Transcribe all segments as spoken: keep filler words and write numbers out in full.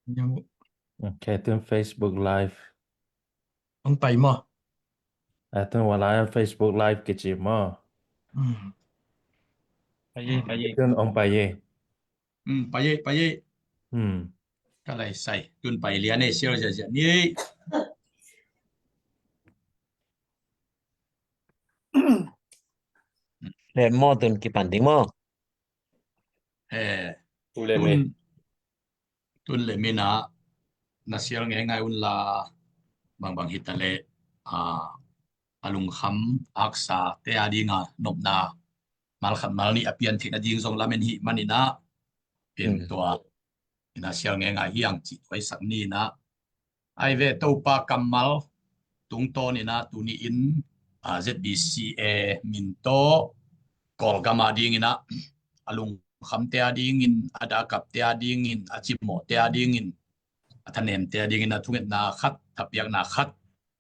Yo. Ok, tun Facebook Live. Hong pai maw? A, tun wala Facebook Live kici maw? Hmm. Pai ei, pai ei. Tun hong pai ei. Hmm, pai ei, pai ei. Hmm. Ka lai sai. Tun pai lian ei, sial ziahziah ni. He maw, tun kipan ding maw? He. Tun le mi. Tun, tun le mi na, na sial ngeingai un la, bangbang hi ta leh, a, a lungkham, a haksa te a dinga nopna, mal khat mal nih a pian theihna ding zong lamen hih manin ah, pen tua, ina sial ngeingai hi ang cih tuaisak ni na. Ai ve, Topa kammal tungtawn ina tuni in, a, Z B C A min tawh Kawlgam a dingin ah, a lungkhamte a dingin, a dakapte a dingin, a cimawhte a dingin, a thanemte a dingin a thungetna khat, thapiakna khat,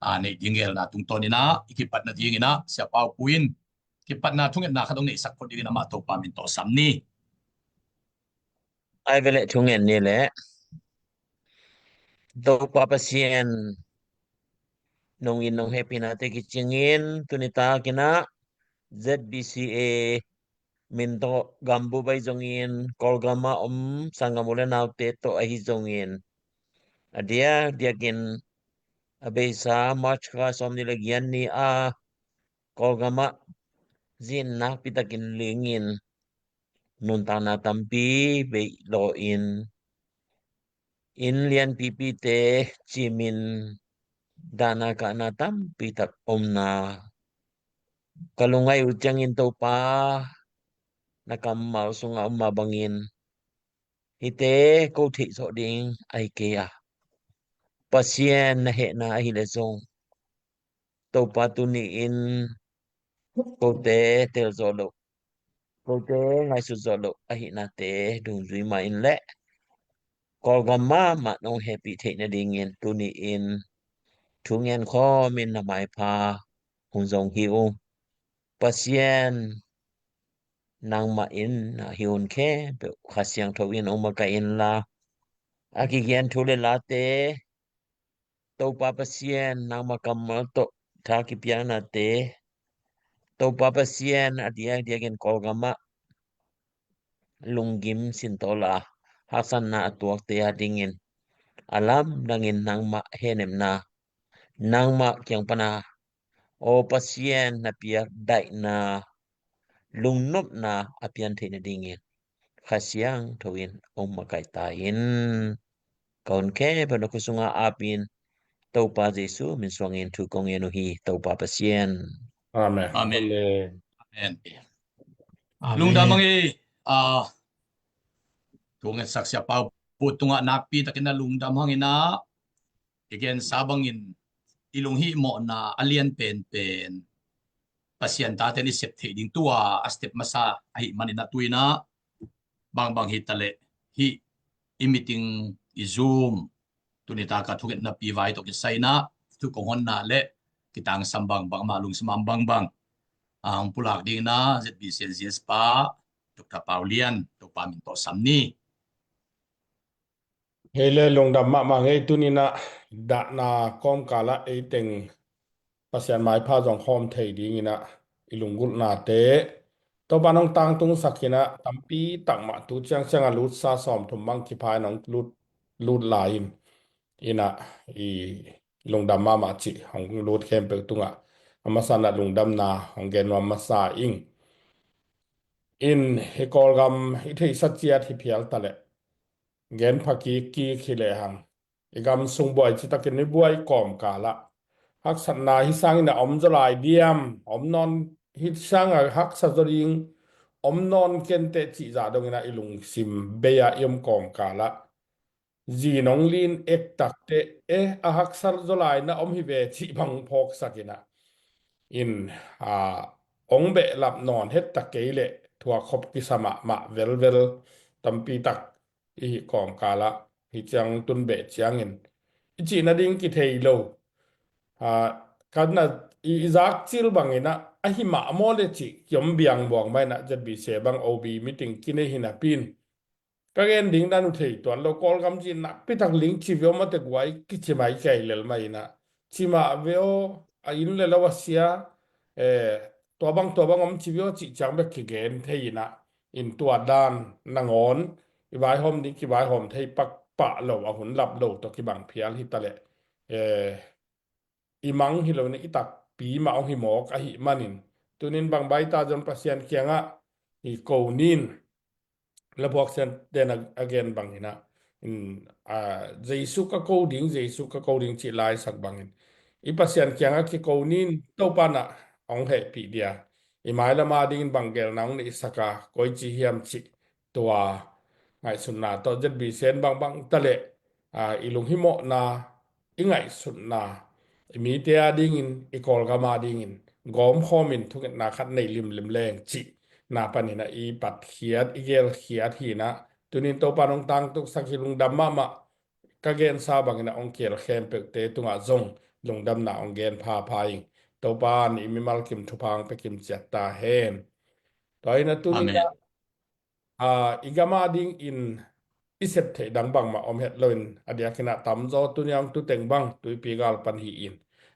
a, neih ding ngelna tungtawn ina i kipatna dingin ah, Sia Pau Pu in kipatna thungetna khat hong neihsak phot dingin amah Topa min tawh sam ni. Ai ve leh thungen ni leh. Topa Pasian, nong in nong hehpihna te kicingin, tuni takin ah Z B C A min tawh gambup ahi zongin, Kawlgam ah om sanggam u le naute tawh ahi zongin, a diakdiakin a beisa March kha sawmnih le giat ni a Kawlgam ah zin nakpi takin lingin, nuntakna tampi beih lawhin, inn lianpipite cimin, dahna kahna tampi tak omna, ka lungngaih uh ciangin Topa na kammal sungah om mah bangin, hihte ko theih zawh ding ahi kei a, Pasian na hehna ahi leh zong, Topa tuni in kote tel zawh loh, kote ngaihsut zawh loh ahihnate dungzui mah in leh, Kawlgam mahmah nong hehpih theih nadingin tuni in thu ngen khawmin na maipha hong zong hi ung. Pasian, nangmah in na hi hun khempeuh Kha Siangtho in hong makaih inla, a kigen thu le late, Topa Pasian, nangmah kammal tawh tha kipiaknate, Topa Pasian, a diakdiakin Kawlgam ah lunggim sintawla haksatna a tuakte a dingin, a lamdangin nangmah hehnepna, nangmah kiang pana, aw Pasian, na piak daihna, lungnopna a pian theih nadingin Kha Siangtho in hong makaih ta in. Ka hun khempeuh na khut sungah ap in, Topa Jesu min suangin thu kong ngen uh hi, Topa Pasian. Amen. Amen. Amen. Amen. Amen. Lungdam hang ei, ah, thu ngetsak Sia Pau Pu tungah nakpi takin a lungdam hang in ah, i gensa bangin i lunghihmawhna a lian penpen Pasian taten i sep theih ding tua a step masa ahih manin ah tu in ah bangbang hi ta leh hih i meeting, i Zoom, tuni taka thungetna pi vai tawh kisai in ah thu kong honna le kitangsam bangbang, mah lungsim bangbang a hong pulak ding in ah Z B C A G S pa Doctor Pau Lian, Topa min tawh sam ni. Hei le, lungdam mahmah ngei. Tuni in ah dahna kawmkal ah ei teng Pasian maipha zong khawm thei ding in ah i lunggulhnate Topa in hong tangtungsak in ah, tampi tak mah tu ciangciang a lutsa sawmthum bang kipha in hong lut, lut lai in, in ah i lungdam mahmah cih hong lut khempeuh tungah a masa in ah lungdamna hong gen nuam masa ing. In, hi Kawlgam i theihsa ciat hi phial ta leh, gen pha kikkik hi lehang, i gam sung buai citakin i buai kawmkal ah haksatna hi sangin a om zaw lai diam, om nawn, hi sanga haksa zaw ding om nawn kenteh cih zah dongin ah i lungsim bei-a i om kawmkal ah zi nong lin ektakteh, eh, a haksa zaw lai na om hi ve cih bang phawksak in ah, in, a, hong behlap nawn het ta kei leh thuak khop kisa mahmah velvel tampi tak i hih kawmkal ah hi ciang tun beh ciangin i cih nading kithei lo. A, kan na i, i zak cil bangin ah, ahi mah maw le cih kiom biang buang mah in ah Z B C bang O B meeting kinei hi napi in ka gen ding dan uh thei tuan lo, Kawlgam cih nakpi tak ling ci vio mate guai kici mai kei lel mai inah, ci mah vio, a inn le lo a sia, eh, tua bang tua bang om ci vio cih ciang bek kigen thei inah, in tua dan nangawn i vaihawm ding kivaihawm thei pakpah lo, a hun lap lo tawh kibang phial hi ta leh, eh, i mang hi lo inah i takpi mah hong hi mawk ahih manin, tunin bang baita zong Pasian kiangah i ko nin, la buaksian ten a, a gen bang inah, in, a, Jesu ka ko ding, Jesu ka ko ding cih laisak bangin i Pasian kiangah kiko nin, Topa nah hong hehpih dia, i mailam a dingin bang gelna hong neihsak a, koici hiam cih tua ngaihsutna tawh Z B C in bangbang ta leh, a, i lunghimawhna, i ngaihsutna, i mite a dingin, i Kawlgam a dingin gawmkhawmin thungetna khat nei limlim leng cihna panin ah i patkhiat, i gelkhiat hi inah, tunin Topa in hong tangtungsak hi, lungdam mahmah. Ka gensa bangin ah hong kiel khempeuhte tungah zong lungdamna hong gen phapha ing. Topa in i mimal kim thupha hong pia kim ciat ta hen. Tua hi inah tunin ah, a, i gam a dingin i sep theih dang bangmah om het loin, a diakin ah tamzaw tuni a hong tu teng bang tuipi gal pan hi in,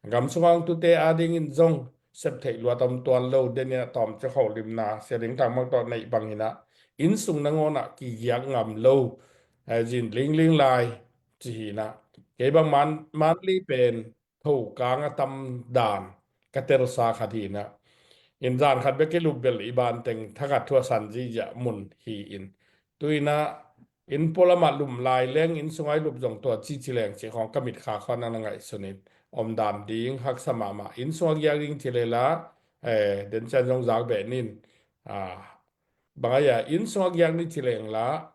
gam sunga hong tute a dingin zong sep theih luat om tuan lo, den inah tawmcik holimna, sia ding tang bang tawh neih bangin ah, inn sung nangawn ah kigiak ngam lo, eh, zin lingling lai ci hi inah, kei bang man, Mandalay pen thokang a tam dan ka telsa khat hi inah, in zan khat bek i lup bel i ban teng thakhat thu a san ziahziah mun hi in, tu inah inn pualam ah lum lai leng, inn sunga i lup zong tua cici leng cih khawng ka mitkha khawng na na ngaihsun in, om dan ding haksa mahmah. Inn sunga giak ding ci leh la, eh, den ciang zong zak beh nin, a, bang a, inn sunga giak ni ci leng la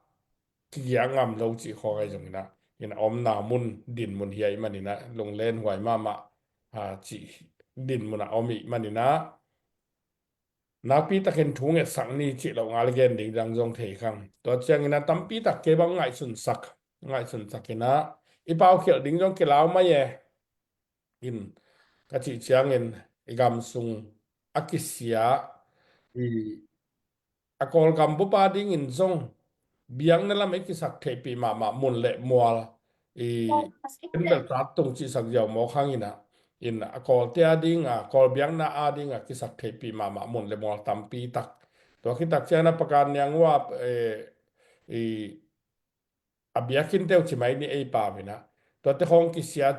kigiak ngam lo cih khawng ahi zongin ah, in a omna mun dinmun hi ahih manin ah, lunglen huai mahmah, a, cih dinmun ah om ih manin ah, nakpi takin thu ngetsak ni cih loh ngal gen ding dang zong thei khang. Tua ciangin ah tampi tak kei bang ngaihsunsak, ngaihsunsak in ah, i paukhialh ding zong kilau mai e. In ka cih ciangin i gam sung a kisia, i a Kawlgam bup a dingin zong biakna lam i kisak theihpih mahmah mun le mual, i en bel tat tung cihsak ziau mawk hang in ah, in a Kawlte a ding a, Kawl biakna a ding a kisak theihpih mahmah mun le mual tampi tak. Tua khit tak ciangin a Pakan Niang uh a, eh, i a biakinn teuh ci mai ni ei pau in ah, tuate khawng kisia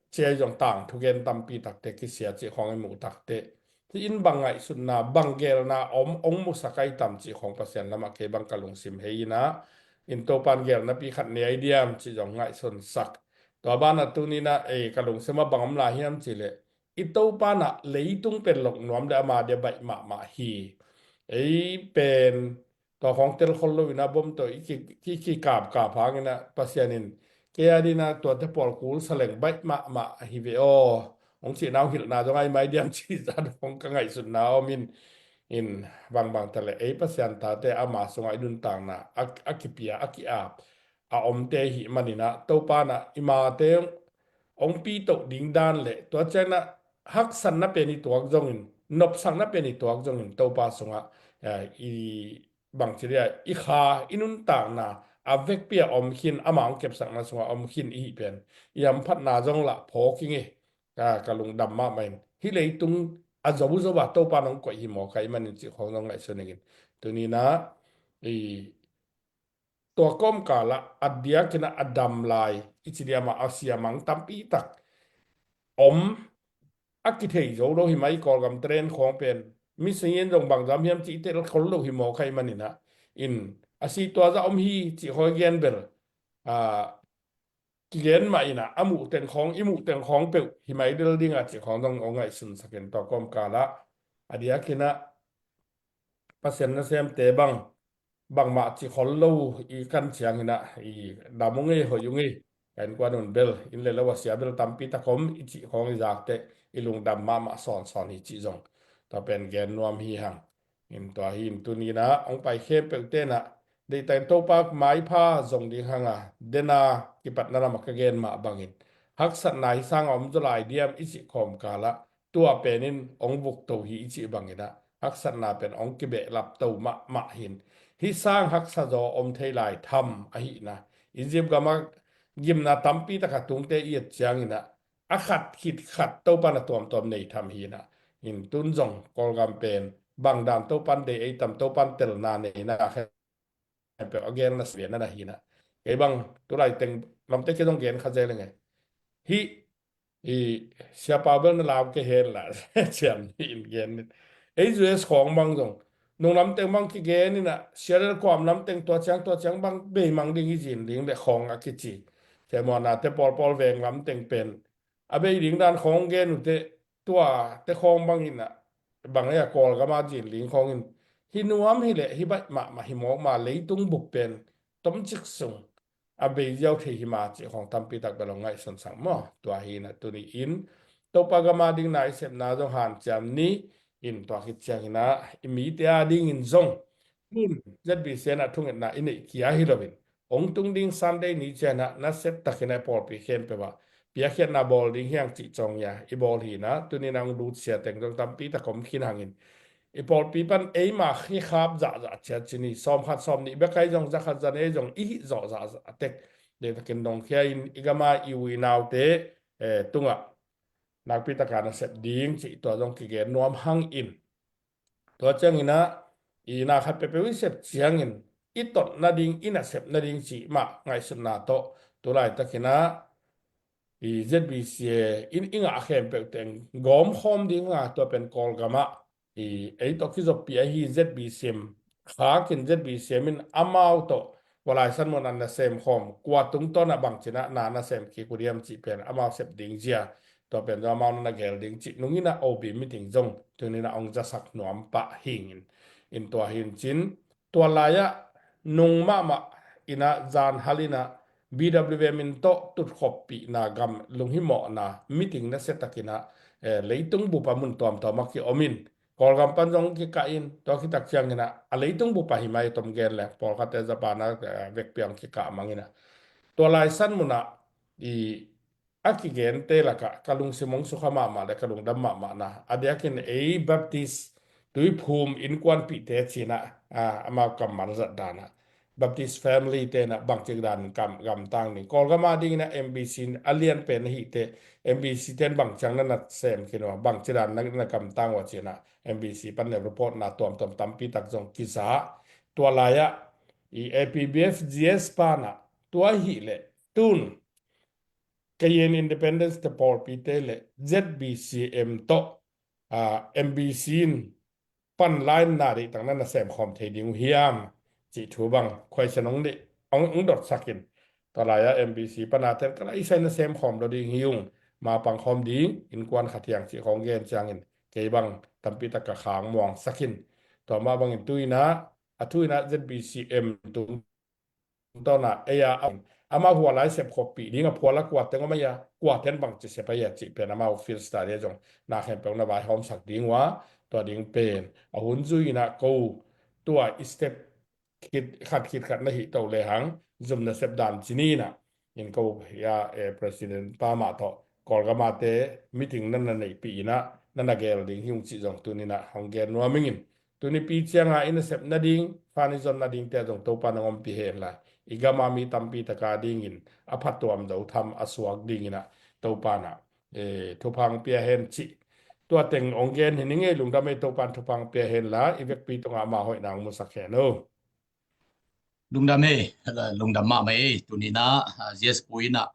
ciai zong tangthu gen tampi takte kisia cih khawng i muh takte, hi in bang ngaihsutna, bang gelna om, ong musak ai tam cih khawng Pasian lamah kei bang ka lungsim hei in ah, in Topan gelnapi khat nei ai diam cih zong ngaihsunsak. Tua banah tuni in ah, ei, ka lungsim ah bang om lai hiam cih leh, i Topan ah leitung pen lok nuam le ama dia baih mahmah hi. Ei pen tua khawng tel khol lo in ah bom tawh i ki, ki, kikapkap hangin ah Pasian in kei a dingin ah tuate pawl kul sa leng baih mahmah ahi ve aw, hong cihna hong hilhna zong ai mai diam cih zat hong ka ngaihsutna om in, in bangbang ta leh ei Pasian tate ama sungah i nuntakna a, a kipia, a ki-ap a omte ahih manin ah, Topan ah i mate hong pitoh ding dan le tua ciangin ah haksatna pen i tuak zongin, nopsakna pen i tuak zongin, Topa sungah, eh, i bangci dia, i kha, i nuntakna a vekpi a om khin, ama hong kepsakna sungah om khin i hih pen i hamphatna zong lah phawk ing e. Ka, ka lungdam mahmah in, hih leitung a zozo a Topan hong koih hi mawk ahih manin cih khawng zong ngaihsun ing in. Tuni in ah, i tua kawmkal ah a diakin ah a dam lai i ci diam ah a siamang tampi tak om, a kithei zo lo hi mai. Kawlgam trend khawng pen mi singin zong bangzah hiam cih i tel khol lo hi mawk ahih manin ah, in a si tua zah om hi cih khawng i gen bel, a, kigen mah in ah, a muh teng khawng, i muh teng khawng peuh hi mai del ding a cih khawng zong hong ngaihsunsak in, tua kawmkal ah a diakin ah Pasian nasemte bang bangmah ci khol lo i kan ciangin ah, i dam ung ei, hoih ung ei, ka innkuan un bel, inn le lo a sia bel tampi tak om i cih khawng i zak teh i lungdam mahmah sawnsawn hi cih zong tua pen gen nuam hi hang. In tua hi in tuni in ah hong pai khempeuhte in ah deihtakin Topa maipha zong ding hang a, den a kipatna lam ah ka gen mah bangin haksatna hi sang a om zaw lai diam i cih kawmkal ah tua pen in hong vukto hi i cih bangin ah haksatna pen hong kibehlapto mahmah hi in, hih sang haksa zaw om thei lai tham ahihna, Egypt gam ah gimna tampi tak a tungte i et ciangin ah, a khat khit khat Topa in a tuamtuam nei tham hi in ah, in tun zong Kawlgam pen bang dan Topa in deih ei tam, Topa in telna neihna khempeuh a gen na sia na hi in ah. Kei bang tulai teng lamte kei zong gen kha zel ing e. Hih i Sia Pau bel na lau kei hen la, ciam ni in gen in. Ei U S khawng bang zong nung lam teng bang kigen in ah, Sia Lel Kuam lam teng tua ciang tua ciang bang bei mang ding hi zin ding le khawng a kici. Sia Muana te pawlpawl veng lam teng pen a bei ding dan khawng gen uh teh, tua te khawng bang in ah, bang ei a Kawlgam a zin ding khawng in, hi nuam hi leh hi baih mahmah hi mawk ma, leitung bup pen tomcik sung a bei ziau thei hi ma cih khawng tampi tak bel hong ngaihsun sak maw. Tua hi in ah tuni in Topa gam a ding na i sepna zong hanciam ni in, tua khit ciangin ah i mite a dingin zong tun Z B C in ah thungetna i neih kia hi loin, hong tung ding Sunday ni ciang ah nasia takin ah i pawlpi khempeuh ah piakkhiatna bawl ding hi hang cih cawng ia i bawl hi in ah, tuni in ah hong lut sia teng zong tampi tak om khin hangin, i pawlpi pan eima khi khap zahzah ciat ci ni, sawm khat sawm nih bek ahi zong, za khat za nih ahi zong i hih zawh zahzah tek. Deihtakin dongkhia in i gam a i u i naute, eh, tungah nakpi tak a na sep ding cih tua zong kigen nuam hangin, tua ciangin ah i na khat peuhpeuh i sep ciangin i tot nading, i na sep nading cih mah ngaihsutna tawh, tulai takin ah i Z B C A in i ngah khempeuh teng gawm khawm ding a, tua pen Kawlgam ah i ei tawh kizoppih ahi Z B C M, khakin Z B C M in amau tawh kua laisan mun ah na sem khawm, kua tungtawn ah bangci in ah na na sem kik uh diam cih pen amau sep ding zia, tua pen zong amau na na gel ding cih nung in ah O B meeting zong tuni in ah hong zasak nuam pah hi in, in tua hi in cin, tua lai ah nung mahmah in ah zan hal in ah B W M in tawh tutkhawmpihna gam lunghimawhna meeting nasia takin ah, eh, leitung bup a mun tuamtuam ah ki-om in, Kawlgam pan zong kikah in, tua khit tak ciangin ah a leitung bup ah hi mai, tom gen leng pawlkhatte Japan ah, eh, vekpi ah hong kikah mang in ah, tua laisan mun ah i a kigente lakah ka lungsim hong sukha mahmah le ka lungdam mahmahna, a diakin ei Baptist Tuiphum innkuanpihte ci in ah, ah, amau kammal zat dan ah Baptist family te in ah bangci dan kam, gamtang ding, Kawlgam a dingin ah M B C a lian pen ahih teh, M B C te in bang ciang na na sem khin uh a, bangci dan na, na gamtang uh a ci in ah M B C pan le report na tuamtuam tampi tak zong kiza. Tua lai ah i A P B F G S pan ah, tua hi leh tun Kayin Independence te pawlpite le Z B C M tawh, ah, M B C in pan line na deihtak na na sem khawm thei ding uh hiam cih thu bang question hong deih, hong, hong dotsak in, tua lai ah M B C pan a tel ka lai sai na sem khawm lo ding hi ung, ma pang khawm ding innkuan khat hi hang cih khawng gen ciangin kei bang tampi tak ka khang muangsak in, tua mah bangin tu in ah, a thu in ah Z B C M tung tawn ah ei a, amau hua lai sep khawmpih ding a phual a kua teng om a, kua ten bangci sep a cih pen amau field study a zong na khempeuh na vaihawmsak ding uh a, tua ding pen a hun zui in ah ko tua i step khit khat khit khat na hih to le hang zum na sep dan ci ni in ah, in ko hia, eh, president pa mah tawh Kawlgam a te meeting na na neihpih in ah na na gel ding hi ung cih zong tuni in ah hong gen nuam ing in, tuni pi ciang a i nasep nading, fan i zon nading te a zong Topa in hong ompih hen la, i gam a mi tampi tak a dingin a phatuam zo tham a suak dingin ah Topa in ah, eh, thupha hong pia hen cih tua teng hong gen hi ning ei. Lungdam ei, Topa in thupha hong pia hen la, i vekpi tungah ama hoihna hong musak hen o. Lungdam ei, lungdam mahmah ei. Tuni in ah, ah, Z S Pu in ah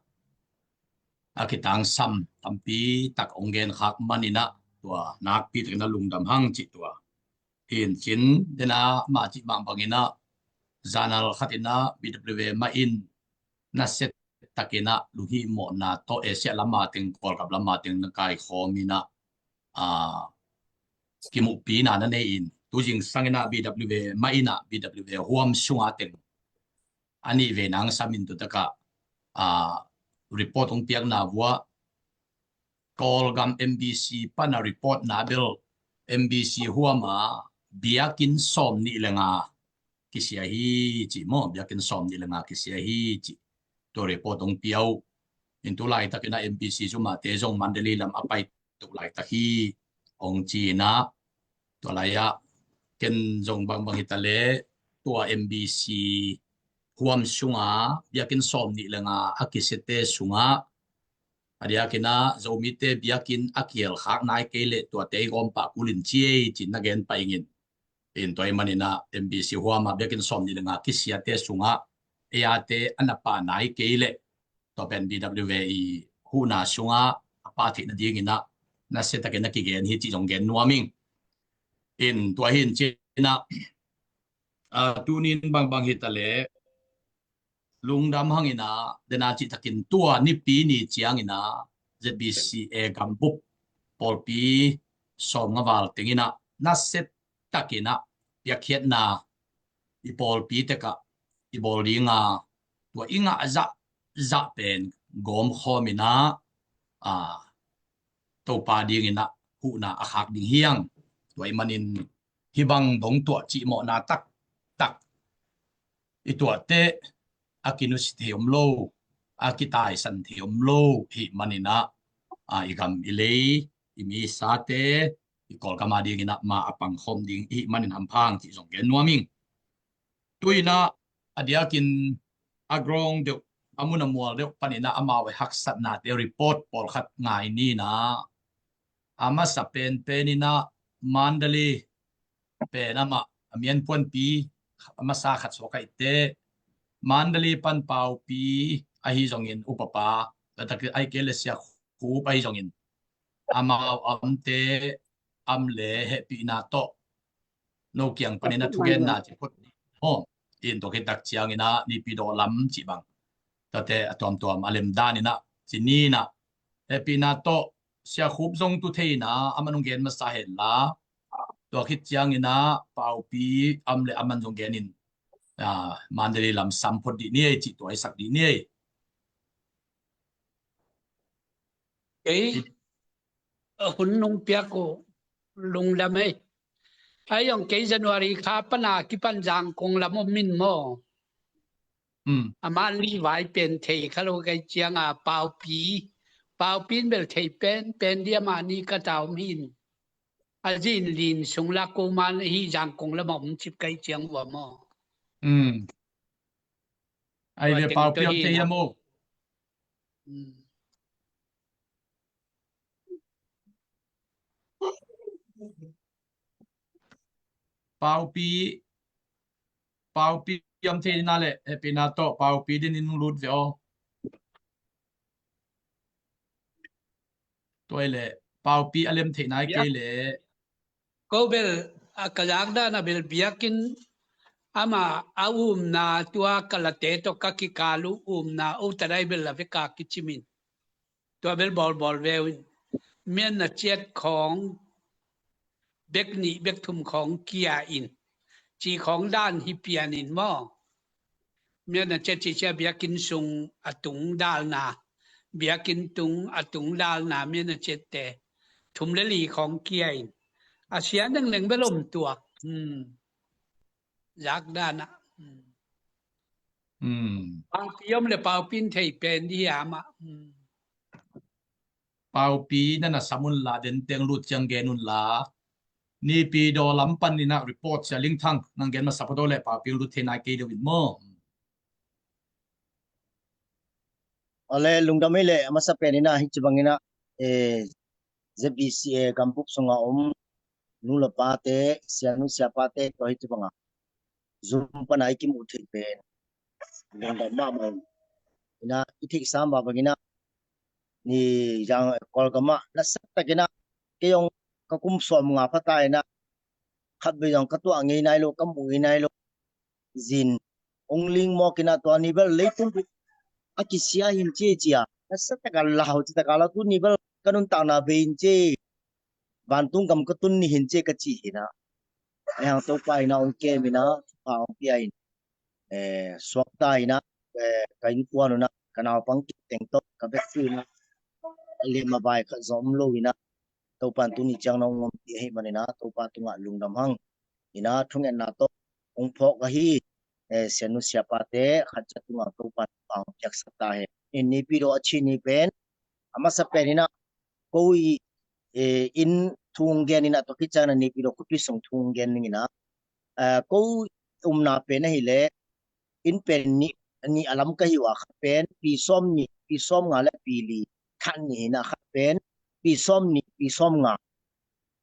a kitangsam tampi tak hong gen khak man in ah, tua nakpi takin ah lungdam hang cih tua. Hi in cin, den ah mah cih bang bangin ah, zanal khat in ah B W M ah in nasia takin ah lunghimawhna tawh Asia lam a teng, Kawlgam lam a teng na kaikhawm in ah, ah, kimuhpihna na nei in, tu zingsang in ah B W M ah in ah, B W M huam sung a teng a nih vei nang sam in tu tak ah, ah, report hong piakna vuah, Kawlgam M B C pan a report na bel M B C huam a biakinn sawm nih le nga kisia hi cih maw, biakinn sawm nih le nga kisia hi cih tua report hong pia uh. In tu laitak in ah M B C zumate zong Mandalay lam a pai to laitak hi hong ci in ah, tua lai ah ken zong bangbang hi ta leh tua M B C huam sungah biakinn sawm nih le nga a kisiate sungah a diakin ah Zomite biakinn a kihelkhak nai kei leh tuate i gawm pah kul in ci ei ci-in na gen pah ing in. In tua ahih manin ah M B C huam ah biakinn sawm nih le nga kisiate sungah ei ate a na pah nai kei leh tua pen B W A i huhna sungah a pah theih nadingin ah nasia takin a kigen hi cih zong gen nuam ing. In tua hi in ci-in ah, ah, tuni in bangbang hi ta leh lungdam hang in ah, den a cih takin tua Nipi ni ciangin ah Z B C A gambup pawlpi sawmnga val teng in ah nasia takin ah piakkhiatna i pawlpi tek ah i bawl ding a, tua i ngah zahzah pen gawmkhawm in ah, a, Topa dingin ah huhna a khak ding hi hang. Tua ahih manin hih bang dong tuah cihmawhna taktak i tuah teh a kinusia thei om lo, a kitaisan thei om lo ahih manin ah, a, i gam i lei, i misate, i Kawlgam a dingin ah ma a pangkhawm ding ahih manin hampha hang cih zong gen nuam ing. Tu-in ah a diakin a ground deuh, a mun a mual deuh panin ah amau i haksatnate report pawlkhat ngai ni in ah, a masa penpen in ah Mandalay pen amah a mianpuanpi a masa khat suak ahih teh Mandalay pan Paupi ahi zongin upapa, a tak ahih kei leh Sia Khup ahi zongin amau a omte a om leh hehpihna tawh no kiang panin a thugenna ci phot ni maw. In tua khit tak ciangin ah Nipi daw lam cih bang tate a tuamtuam a lem dan in ah ci ni in ah, hehpihna tawh Sia Khup zong tu thei in ah aman hong gen masa hen la, tua khit ciangin ah Paupi a om leh aman zong gen in, ah, Mandalay lam sam phot dih ni ei, cih tua i sak dih ni ei. Kei, a hun nong piak uh lungdam ei. Ai zong kei January kha pan a kipan Zangkong lam om in maw. Hmm. A man li vai pen thei kha lo kei ciang a Paupi, Paupi in bel thei penpen dih a mah ni ka ta om hi in. A zin lin sung la ko man hi Zangkong lam a om cip kei ciang uh a maw. Hmm. Ai ve Paupi a om thei hi a maw. Hmm. Paupi, Paupi a om thei na leh hehpihna tawh Paupi din in lut ve aw. Tua leh Paupi a lem theih nai kei leh. Ko bel a ka zak dan a bel biakinn amah a umna tua ka late tawh ka kikal uh umna o ta dai bel a vek a kicim in. Tua bel bawlbawl ve uh in. Mian na ciat khawng bek nih bek thum khawng kia in. Ci khawng dan hi pian in maw. Mian na ciat ci cia biakinn sung a tung dalna. Biakinn tung a tung dalna mian na ciatte thum le li khawng kia in. A sia nengneng bel om tuak. Hmm. Zak dan ah. Hmm. Hmm. Paupi om leh Paupi in thei pen dih hi a mah. Hmm. Paupi na na sam un la, den teng lut ciang gen un la. Nipi daw lam panin ah report sia Ling Thang nang gen masa phot aw leh Paupi lut thei nai kei deuh in maw. Awle lungdam ei leh a masa pen in ah hih ci bangin ah, eh, Z B C A gambup sungah om nu le pate, sianu siapate tua hih ci bangah Zoom pana i kimuh theih pen lungdam mahmah in. Ina i theihsa mah bangin ah ni zang Kawlgam ah nasia takin ah kei zong ka kum sawmnga pha ta in ah khat vei zong ka tuah ngei nai lo, ka muh ngei nai lo. Zin ong ling mawk in ah tua ni bel leitung a kisia hi in ci ci a nasia taka lau ci taka lau, tu ni bel ka nuntakna bei in ci, vantung gam ka tun ni hi in ci ka ci hi in ah. Lehang Topa in ah ong kem in ah thupha ong pia in, eh, suakta in ah, eh, ka innkuan un ah ka naupang kip teng tawh ka vekpi un ah a liam a vai khat zong om lo in ah Topa in tuni ciang nong ompih ahih manin ah Topa tungah lungdam hang. In ah thungetna tawh ong phawk ahi, eh, sianu siapate khat ciat tungah Topa in thupha ong piaksak ta hen. In Nipi daw a ci ni pen a masa pen in ah ko i, eh, in thu ong gen in ah tua khit ciang in ah Nipi daw khuapi sung thu ong gen ning in ah, eh, ko umna pen ahileh inn pen nih, nih a lam ka hi uh a, khat pen pi sawm nih, pi sawm nga le pi li, khat nih hi na, khat pen pi sawm nih, pi sawm nga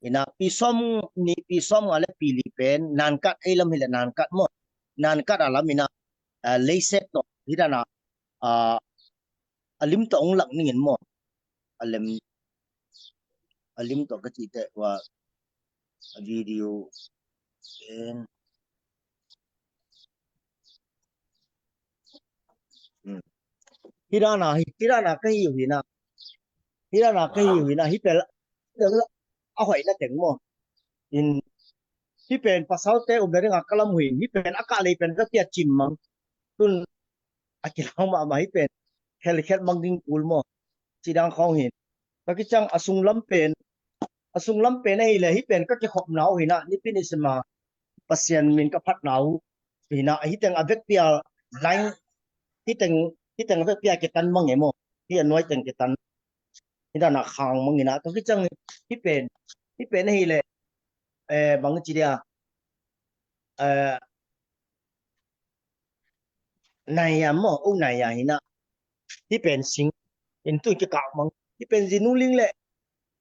hi na, pi sawm nih, pi sawm nga le pi li pen Nankat, ei lam hileh Nankat maw, Nankat a lam hi na, ah, leiset tawh hi dan a, ah, a lim tawh hong lak ning in maw, a lim, a lim tawh ka cih teh ua, a video pen, hmm, hi dan a, hi, hi dan a ka hi uh hi na, hi dan a ka hi uh hi na, hi pen a hoihna teng maw. In, hi pen pasalte umna ding a ka lam uh hi, hi pen a kah lei pen ka pia cim mang. Tun a kilau mahmah hi pen, khelkhelh mang ding kul maw, ci dang khawng hi. Ka kiciang a sunglam pen, a sunglam pen ahileh hi pen ka kikhopna uh hi na, nipi ni sim a Pasian min ka phatna uh hi na, hi teng a vekpi a line, hi teng, hi teng a vekpi a kitan mang e maw, hi a nuai teng kitan, hi dan a khang mang hi na. Ka kiciang hi pen, hi pen ahileh, eh, bang ci dia, eh, nai a maw, o nai a hi na, hi pen sing, in tu kikak mang, hi pen zinu ling leh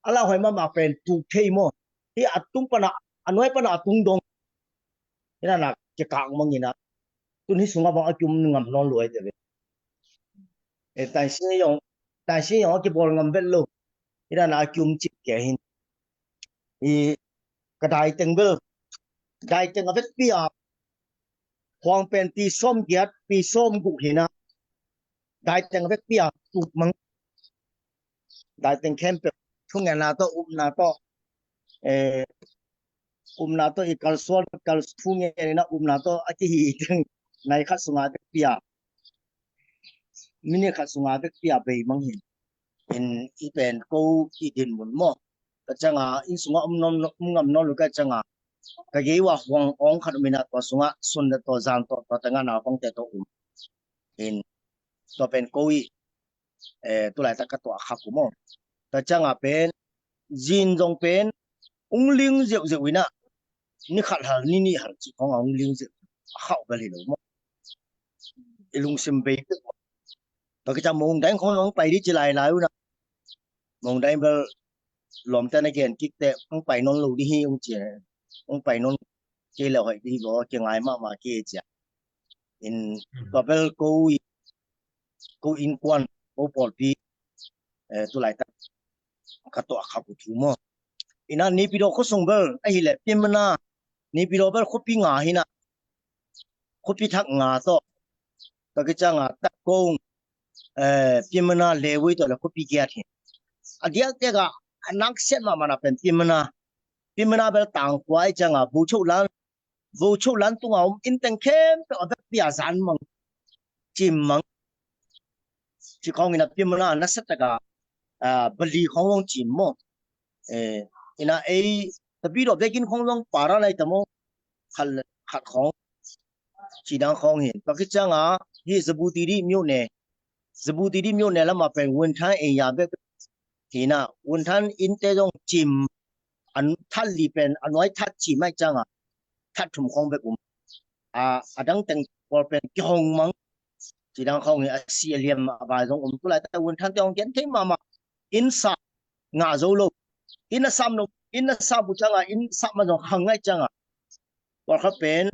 a lauhuai mahmah pen tuk thei maw, hi a tung pan a, a nuai pan a tung dong, hi dan a kikak mang hi na. Tun hi sungah bang a kium ngam nawn lo ai te ve. E, taisi yong, taisi yong a kibawl ngam vet lo, hi dan a kium cip kei hin. Hi ka daiteng bel, daiteng a vekpi a, huang pen pi sawm giat, pi sawm guk hi na, daiteng a vekpi a tuk mang. Daiteng khempeuh, thungetna tawh, upna tawh, eh, upna tawh i kalsuan, kal thungetna upna tawh a kihi teng, nai khat sunga vekpi a, minute khat sunga vekpi a bei mang hi. In, hi pen ko i dinmun maw, ka ciang a inn sungah um nawn, um ngam nawn lo ka ciang a, ka gei ua huang awng khat um hi na, tua sungah sun le tua zan tawh, tua teng a naupangte tawh um. In, tua pen ko i, eh, tulaitak ka tuah khak uh maw. Ka ciang a pen zin zong pen hong ling ziauziau hi na, ni khat hal, ni nih hal cih khawng a hong ling ziau, a khauh bel hi lo maw. I lungsim bei pek maw. Tua ka ciang mongdain khawng hong pai dih ci lailai uh na, mongdain bel lawmte na gen kik teh hong pai nawn lo dih hi, hong ci, hong pai nawn kei le hoih dih hi baw, kingai mahmah kei, ci a. In, tua bel ko i, ko innkuan, ko pawlpi, eh, tulaitak ka tuah khak uh thu maw. Ina Naypyidaw khuasung bel ahileh Pyinmana, Naypyidaw bel khuapi nga hi na, khuapi thak nga tawh, ka kiciang a Tatkong, eh, Pyinmana, Lewei tawh le khuapi giat hi. A diakdiak a, a naksiat mahmah na pen Pyinmana, Pyinmana bel tangkhua i ciang a, Vocho lan, Vocho lan tung a om inn teng khempeuh a vekpi a zan mang, cim mang. Ci khawng ina Pyinmana nasia tak a, ah, bali khawng hong cim maw. Eh, ina ei Tapidaw biakinn khawng zong para lai ta maw. Khat, khat khawng, ci dang khawng hi. Tua ka ciang a, hi Zabutidi myone, Zabutidi myone lam a pen Winthan area bek hi na, Winthan innte zong cim, a that li pen a nuai that cim ahih ciang a, that thum khawng bek um. A, a dang teng pawl pen kihong mang, ci dang khawng hi. A si a liam a bai zong um. Tulaitak Winthan te hong gen thei mahmah. Inn sap ngah zo lo. Inn a sap no, inn a sap uh ciang a, inn sap man zong khang ahih ciang a, pawlkhat pen,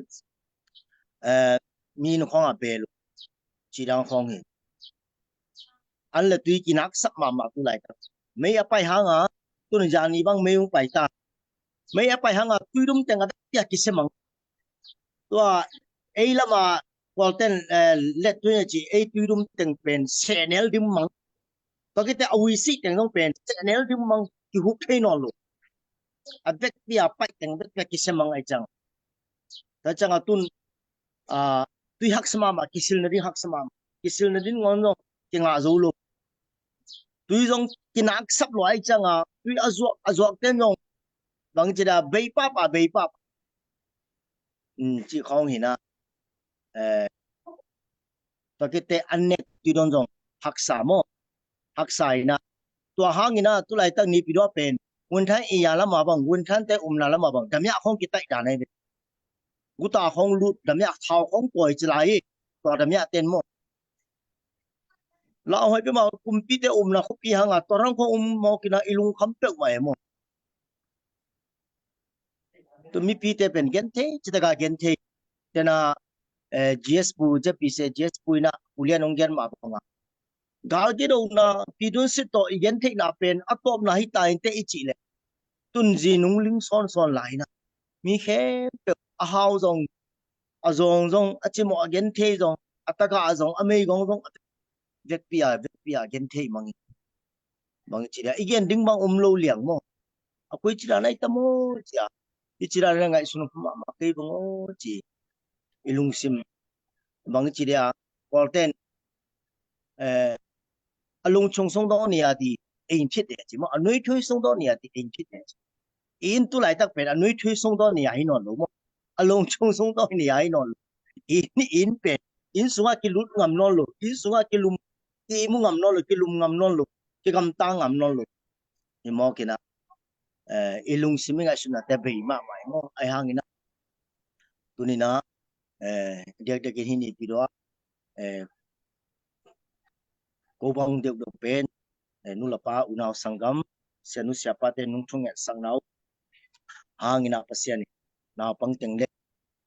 eh, mi nu khawng a bel uh, ci dang khawng hi. An le tui kinaksap mahmah tulaitak. Mei a pai hang a, tun zani bang mei hong pai ta. Mei a pai hang a, tuidum teng a vekpi a kisia mang. Tua ei lam a kualten, eh, let tui na ci, ei tuidum teng pen sehnel dim mang. Tua kite a hui sih teng zong pen sehnel dim mang, kihup thei nawn lo. A vekpi a paih teng vekpi a kisia mang ahih ciang. Tua ciang a tun, ah, tui haksa mahmah, kisil nading haksa mahmah. Kisil nading ngawn zong kingah zo lo. Tui zong kinaksap lo ahih ciang a, tui a zuak, a zuak ten zong bang ci da, bei papa, bei papa. Hmm, ci khawng hi na. Eh, tua kite an nek tui dawn zong haksa maw. Haksa hi na. Tua hang hi na, tulaitak Naypyidaw pen Winthan area lam a bang, Winthan te umna lam a bang, damiah khawng kitaih dan ahi ve. guta khong lut damiah thau khong pawi ci lai hi. Tua damiah ten maw, lauhuai pia mah, kumpite umna khuapi hanga tua rang khong um mawk ina i lungkham peuhmah e maw. Tu mipite pen genthei, citaka genthei. Tena, eh, G S pu, J P C G S pu ina ulian hong gen mah banga, gal kidona pidun sit tawh i gentheihna pen a tawpna hita inte i cih leh, tunzi nung ling sawnsawn lai ina, mi khempeuh a hau zong, a zawng zong, a cimawh a genthei zong, a taka a zong, a meigong zong, vekpi a vekpi a genthei mangin, bang i ci dia, i gen ding bang um lo liang maw. A koi ci dan a i tam aw ci a, i ci dan a ngaihsun mahmah kei bang aw ci. I lungsim, bang i ci dia, Kawlten, eh, a lungchung sung daw nia di, ei phit de ci maw, a nuithui sung daw nia di, ei phit de ci. I inn tu laitak pen a nuithui sung daw nia hi nawn lo maw, a lungchung sung daw nia hi nawn lo. I inn, i inn pen, inn sunga kilut ngam nawn lo, inn sunga kilum, kimu ngam nawn lo, kilum ngam nawn lo, kigamta ngam nawn lo. Hi mawk ina, eh, i lungsim i ngaihsutnate bei mahmah hi maw. Ahi hangina, tunina, eh, diakdiakin hih nipi dua, eh, ko bang deuhdeuh pen, eh, nu le pa, unau sanggam, sianu siapate nung thungetsak nau hangina Pasian in naupang teng le,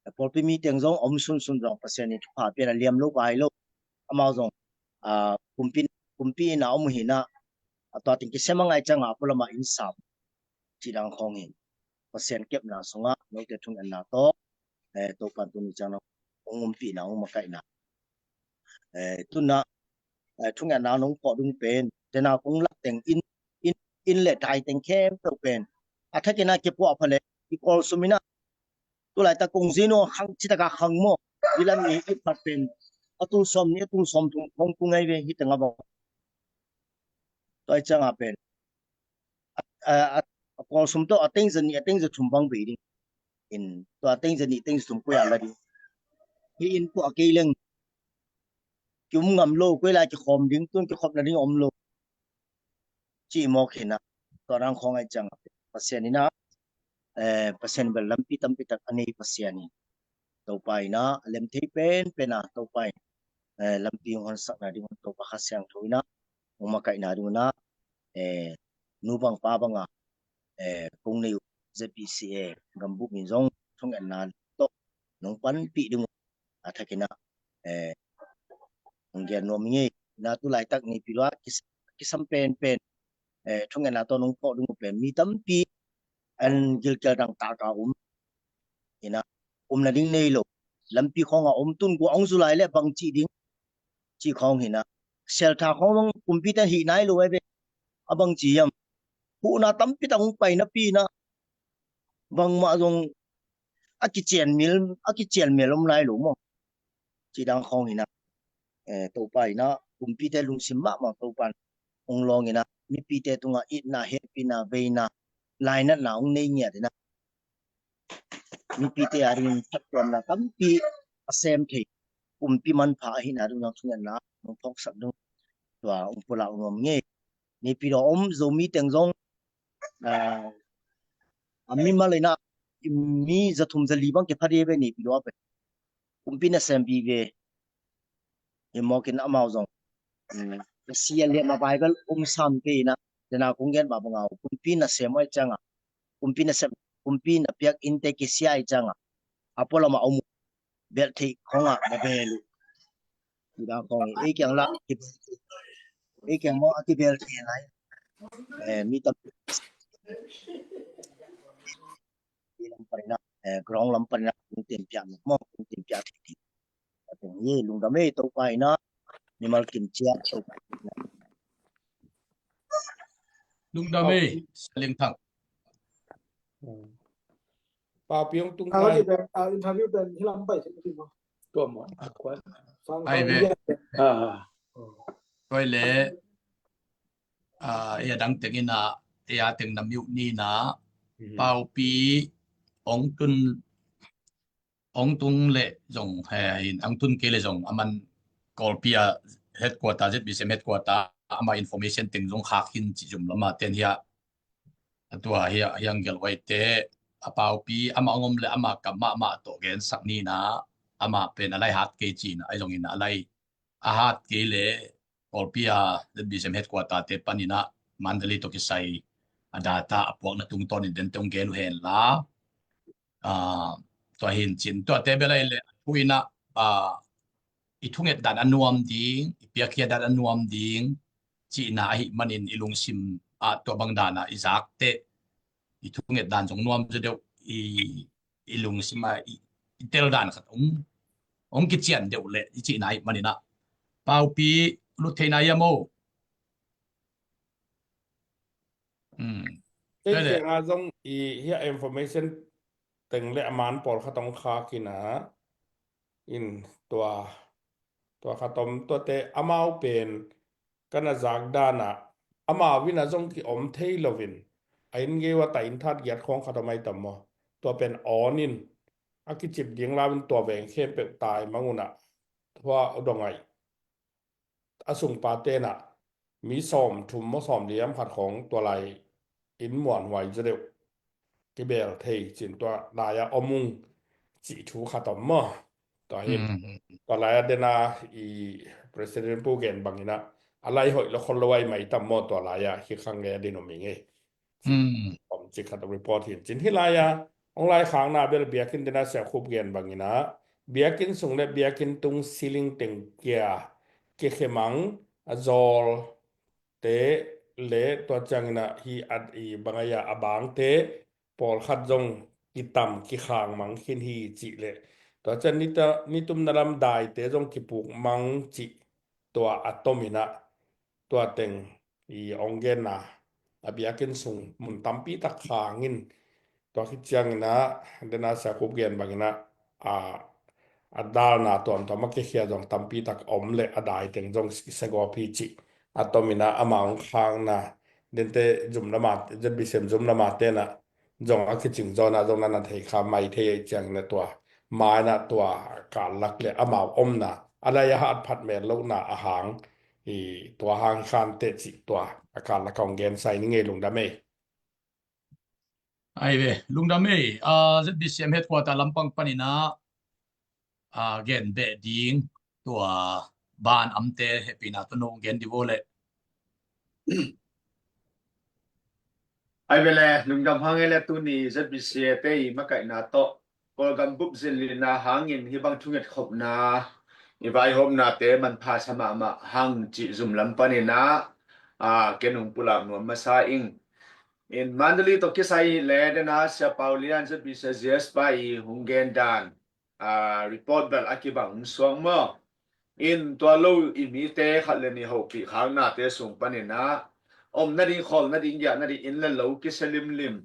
eh, pawlpi mi teng zong om sunsun zong Pasian in thupha pian a liam lo pai lo. Amau zong, ah, kumpi, kumpi ina om hina, a tua teng kisem a ngai cianga a pualama inn sam ci dang khawng hin Pasian kepna sunga note thungetna tawh, eh, Topan tuni ciang nong hong umpihna, hong makaihna. Eh, tuna, eh, thungetna nong phawk dung pen, tena kong lak teng in, in, in le dai teng khempeuh pen a thakina kipuah pha le i kawl sum ina, tu laitak kong zinu a khang, citaka khang maw. Ilan ni i phat pen a tul sawm ni, a tul sawm thum khong tung ngai ve hi teng a bang. Tua i cianga pen a, a, a, a kawl sum tawh a teng za ni, a teng za thum bang bei ding. In tua a teng za ni, teng za thum koi a la ding. Hi in puah kei leng ki um ngam lo, koi lai kikhawm ding, tun kikhopna ding om lo. Ci mawk hina, tua rang khawng ai cianga Pasian ina, eh, Pasian bel lampi tampi tak a nei Pasian in, Topa ina a lem thei penpen a Topa in, eh, lampi hong honsakna ding un Topa Kha Siangtho ina hong makaihna ding una, eh, nu bang pa banga, eh, kong nei uh Z P C A gambup in zong thungetna tawh nong panpih ding uh a thakina, eh, hong gen nuam i ngei. Na tu laitak nipi lua kis-, kisam penpen, eh, thungetna tawh nong phawk ding uh pen mi tampi an gilkial dang taka um ina, umna ding nei lo, lampi khawnga om, tun gua hong zu lai le bang cih ding ci khawng hina. Seltha khawng bang kumpite hih nai lo ai ve. A bang ci hiam, huhna tampi tak hong paina pi ina, bangmah zong a kicianmil, a kicianmil om lai lo maw. Ci dang khawng hina, eh, Topa ina kumpite lungsim mahmah Topa in hong lawng ina, mipite tunga itna, hehpihna, veina, lainatna hong nei ngiat ina, mipite a dingin phattuamna tampi a sem thei, kumpi manpha ahihna ding zong thungetna hong phawksak ding tua hong pulak nuam ngei. Nipi dua om Zomi teng zong, ah, a mimal ina mi za thum za li bang kipha ding ve nipi dua pen. Kumpi nasem vive. Hi mawkin amau zong, mm, ka sia liam a Bible um sam kei ina, tena kong gen mah banga kumpi nasem ai cianga, kumpi nasem, kumpi na piak innte kisia ai cianga a pualama om uh, belh theih khonga na bel uh. Hi dang khong ei kiang la, ei kiang maw a kibel thei lai. Eh, mi tam lam panina, eh, ground lam panina kung tin piak maw, kung tin piak thei. Ateng hi lungdam ei Topa ina mimal kim cia Topa ina. Lungdam ei Sia Lian Thang. Pau Pi Hong tung. Ah, okay, pen, ah, interview pen hi lam pai thei maw? Tua maw. Ai ve. Ah. Koi le, ah, ei a dang teng ina, ei a teng na mute ni ina, Pau Pi Hong tun, hong tung le zong, eh, in hong tun kei le zong, aman Kawlpi a headquarter, Z B C M headquarter, ama information teng zong khak hin ci zum lama ten hia. A tua hia, hiang gelh huaite, a Paupi, amah hong om le amah kam mahmah tawh gensak ni in ah, amah pen a lai hat kei ci in ah, ahi zongin a lai a hat kei le Kawlpi a Z B C M headquarter te panin ah Mandalay tawh kisai a data a puakna tungtawnin dente hong gen uh hen la. Ah, tua hi in cin, tuate bel ahih leh a thu in ah, ah, i thunget dan a nuam ding, i piakkhiat dan a nuam ding cihna ahih manin i lungsim ah tua bang dan ah i zak teh i thunget dan zong nuam zaw deuh, i, i lungsim ah i, i tel dan khat hong, hong kician deuh leh i cihna ahih manin ah. Paupi, lut theihna hiam aw? Hmm. Kei kiangah zong i hia information teng le a man pawlkhat hong khak in ah, in tua, tua khat om, tuate amau pen ka na zak dan ah amau in ah zong kiom thei loin a inn gei uah ta inn that giat khawng khat om ahi tam maw? Tua pen awn in a kicip ding lam in tua veng khempeuh tai mang un ah, tua uh dong aih a sungpa ten ah mi sawm thum maw sawm li hiam khat khawng tua lai inn muanhuai zaw deuh kibel thei cin, tua lai ah om ung cih thu khat om maw? Tua hi. Tua lai ah den a i President Pu gen bangin ah a lai hoih lo khol lo ahi mai tam maw, tua lai ah hi khang nge a din om hi ngei. Om cik khat report hi in cin, hih lai ah hong lai khakna bel biakinn den a Sia Khup gen bangin ah biakinn sung le biakinn tung ceiling teng kia kikhemang a zawl te le tua ciangin ah hi at i bang a, a bangte pawlkhat zong kitam kikhang mang khin hi cih le tua ciang nitumna lam daite zong kipuk mang cih tua a tomin ah tua teng i hong genna a biakinn sung mun tampi tak khang in tua khit ciangin ah den a Sia Khup gen bangin ah a, a dalna tuamtuam a kikhia zong tampi tak om le a dai teng zong kisagawp hi cih a tomin ah amau hong khakna dente zum lama, Z B C M zum lama ten ah zong a kicing zawn ah zong na na thei kha mai thei ahi ciangin ah tua mai in ah tua kallak le amau omna a lai a hat phat mel lohna a hang i tua hang khan teh cih tua a kallak a hong gensa ing ei, lungdam ei. Ai ve, lungdam ei. Ah, Z B C M headquarter lampang panin ah, ah, gen beh ding tua ban amte hehpihna tawh no gen di vo le. Ai ve le, lungdam hang ei le, tuni Z B C A te i makaihna tawh Kawlgam bup zinlinna hangin hih bang thunget khopna i vaihawmnate manpha sa mahmah hang cih zum lam panin ah, ah, ken hong pulak nuam masa ing. In Mandalay tawh kisai le den a Sia Pau Lian Z B C A Z S pa i hong gen dan, ah, report bel a kibang hong suak maw? In tua lo i mite khat le nih hopih khaknate sung panin ah om nading, khawl nading, giah nading inn le lo kisia limlim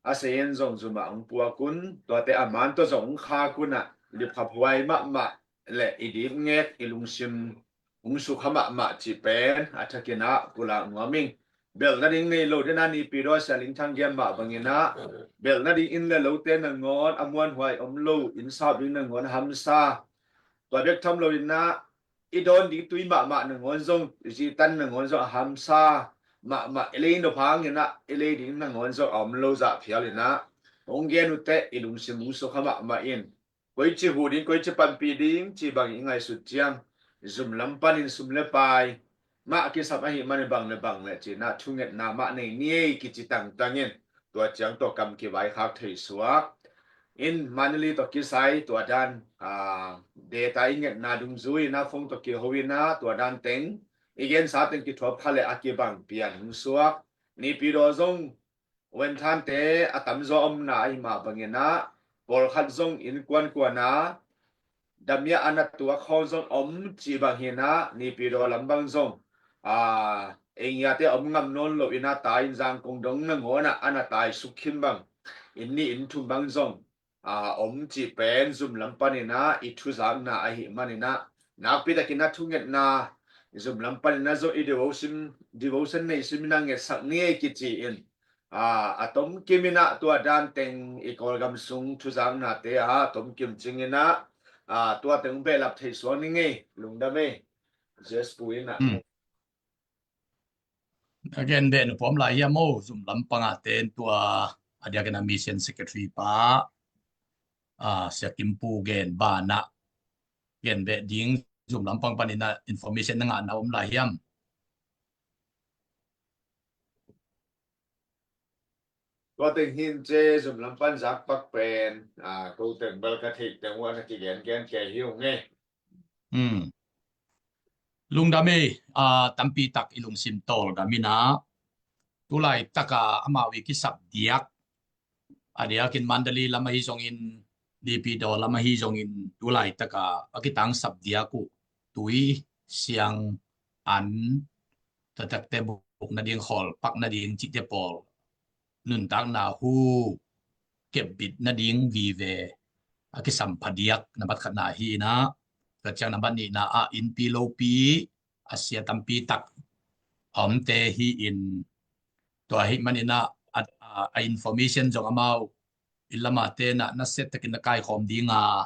a sei in zong zum ah hong puak un, tuate a man tawh zong hong khak un ah lipkhaphuai mahmah le i dipngek i lungsim hong sukha mahmah cih pen a thakin ah pulak nuam ing. Belh nading nei lo den a Naypyidaw Sia Ling Thang gen mah bangin ah belh nading inn le lote nangawn a muanhuai om lo, inn sap ding nangawn a hamsa. Tua bek tham loin ah i dawn ding tui mahmah nangawn zong, zitan nangawn zong a hamsa mahmah, i lei nop hangin ah i lei ding nangawn zong a om lo zah phial in ah hong gen uh teh i lungsim hong sukha mahmah in, koici huh ding, koici panpih ding cih bangin i ngaihsut ciang zum lam panin sum le pai mah kisam ahih manin bang le bang le cih in ah thungetna mah nei ni ei kici tangtang in tua ciang tua kam kivaikhak thei suak. In Mandalay tawh kisai tua dan, ah, data i ngetna dungzui in ah phone tawh kiho in ah tua dan teng i gensa teng kithuap kha le a kibang pian hong suak. Naypyidaw zong Wenthan te a tamzaw omna ahi mah bangin ah pawlkhat zong innkuan kuan a damiah a na tuak khawng zong om cih bang hi in ah Naypyidaw lam bang zong, ah, eng ia te om ngam nawn lo in ah tai in Zangkong dong nangawn ah a na tai suk khin bang inn nih inn thum bang zong, ah, om cih pen zum lam panin ah i thuzakna ahih manin ah nakpi takin ah thungetna zum lam panin ah zong i devotion, devotion nei simin ah ngetsak ni ei kici in, ah, a tomkim in ah tua dan teng i Kawlgam sung thuzaknate ah a tomkim cing in ah, ah, tua teng behlap thei suak ni ngei, lungdam ei. Jes pu in ah. Hmm. Again, beh na pom lai hiam aw, zum lam pangah ten tua a diakin a mission secretary pa, a, Sia Kim Pu gen banah gen beh ding, Zoom lampang panin a information na ngahna om lai hiam? Tua teng hin ci, Zoom lam pan zak pak pen, a, ko teng bel ka theih teng uh a na kigen gen kei hi ung e. Hmm. Lungdam ei, a, tampi tak i lungsim tawldam in a, tulaitak a amau i kisap diak, a diakin Mandalay lam ahi zongin, Naypyidaw lam ahi zongin, tulaitak a a kitangsap diak uh tui, siang, an, taktakte buk nading, khawl pak nading cihte pawl nuntakna hu kepbit nading vive a kisampha diak na bat khatna hi in a, tua ciang na bat nihna ah innpi lopi a sia tampi tak a omte hi in, tua ahih manin a, a, a information zong amau inn lam a te na, nasia takin na kaikhawm ding a,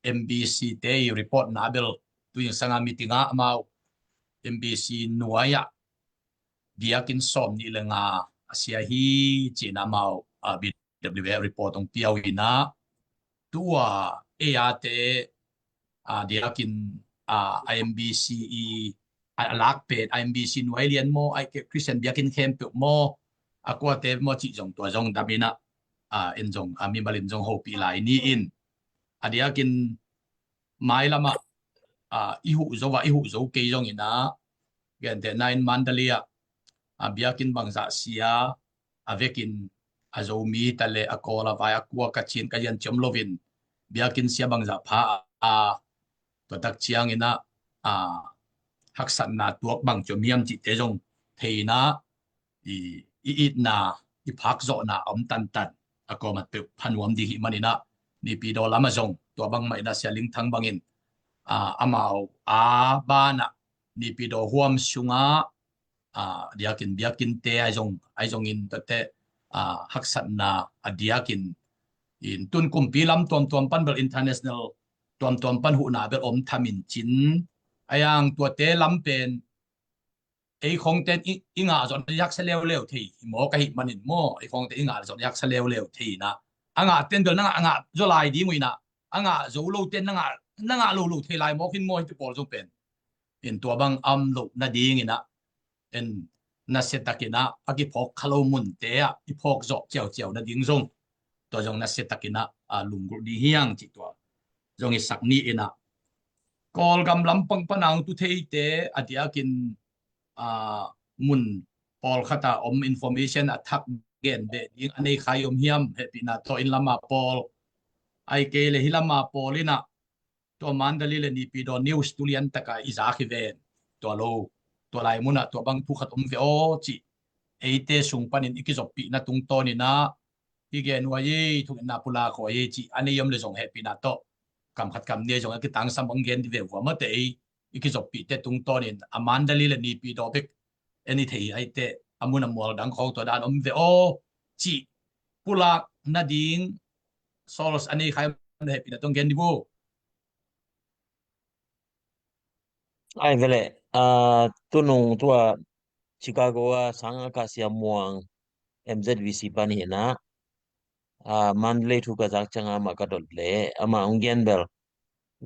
M B C te i report na bel tu in sanga meeting ah amau M B C nuai ah biakinn sawm nih le nga a sia hi ci-in amau, a, B W A report hong pia uh in a, tua ei a te, a, diakin, a, I M B C i, a, a lak pen I M B C nuai lian maw, ai ke Christian biakinn khempeuh maw, a kuate maw cih zong tua zong dam in a, a, en zong, a, mimal in zong hopih lai ni in, a diakin mailam ah, a, i huh zo a, i huh zo kei zong in a, gentehna in Mandalay ah, a, biakinn bangzah sia a vekin, a Zomi ta le a Kawl, a Vai, a Kua, Kachin, Kayin ci om loin, biakinn sia bangzah pha a, tua tak ciangin a, a, haksatna tuak bang ci om hiam cihte zong thei in a, i, i itna, i phakzawhna a om tantan, a kawmat peuh pha nuam ding hi manin a, Naypyidaw lam ah zong tua bangmah in a Sia Ling Thang bangin, a, amau a banah Naypyidaw huam sungah, a, diakin biakinnte ahi zong, ahi zongin tuate, a, haksatna a diakin, in tun kumpi lam tuamtuam pan bel, international tuamtuam pan huhna bel om tham in cin, a yang tuate lam pen ei khongten i, i ngah zawh i haksa leuleu thei hi maw, ka hih manin maw, ei khongten i ngah zawh i haksa leuleu thei in a, a ngah ten bel na ngah, a ngah zaw lai ding uh in a, a ngah zo lo ten na ngah, na ngah lo lo thei lai mawk in maw, hih te pawl zong pen. In tua bang a om loh nading in a, en nasia takin a, a kiphawk kha lo munte ah i phawk zawh ciauciau nading zong, tua zong nasia takin a, a, lunggulh ding hi hang cih tua zong i sak ni in a, Kawlgam lampang pan a hong tu theite a diakin, a, mun pawlkhat a om information a thak gen beh ding a nei kha i om hiam? Hehpihna tawh inn lam a pawl, ai kei le hih lam a pawl in a, tua Mandalay le Naypyidaw news tu lian tak a i zak hi ven. Tua lo, tua lai mun ah tua bang thu khat om ve aw cih eite sung panin i kizoppihna tungtawn in a, i gen uh a, ei thungetna pulak uh a, ei cih a nei om le zong hehpihna tawh kam khat kam nih zong a kitangsam bang gen di ve uh a, mate ei i kizoppihte tungtawn in a Mandalay le Naypyidaw bek en i thei ai teh, a mun a mual dang khawng tua dan om ve aw cih pulak nading source a nei kha i om le hehpihna tawh gen di vo. Ai ve leh, a, tunung tua Chicago a sang a ka Sia Muang, M Z V C pan hi in a, a, Mandalay thu ka zak ciang a amah ka dot leh, amah hong gen bel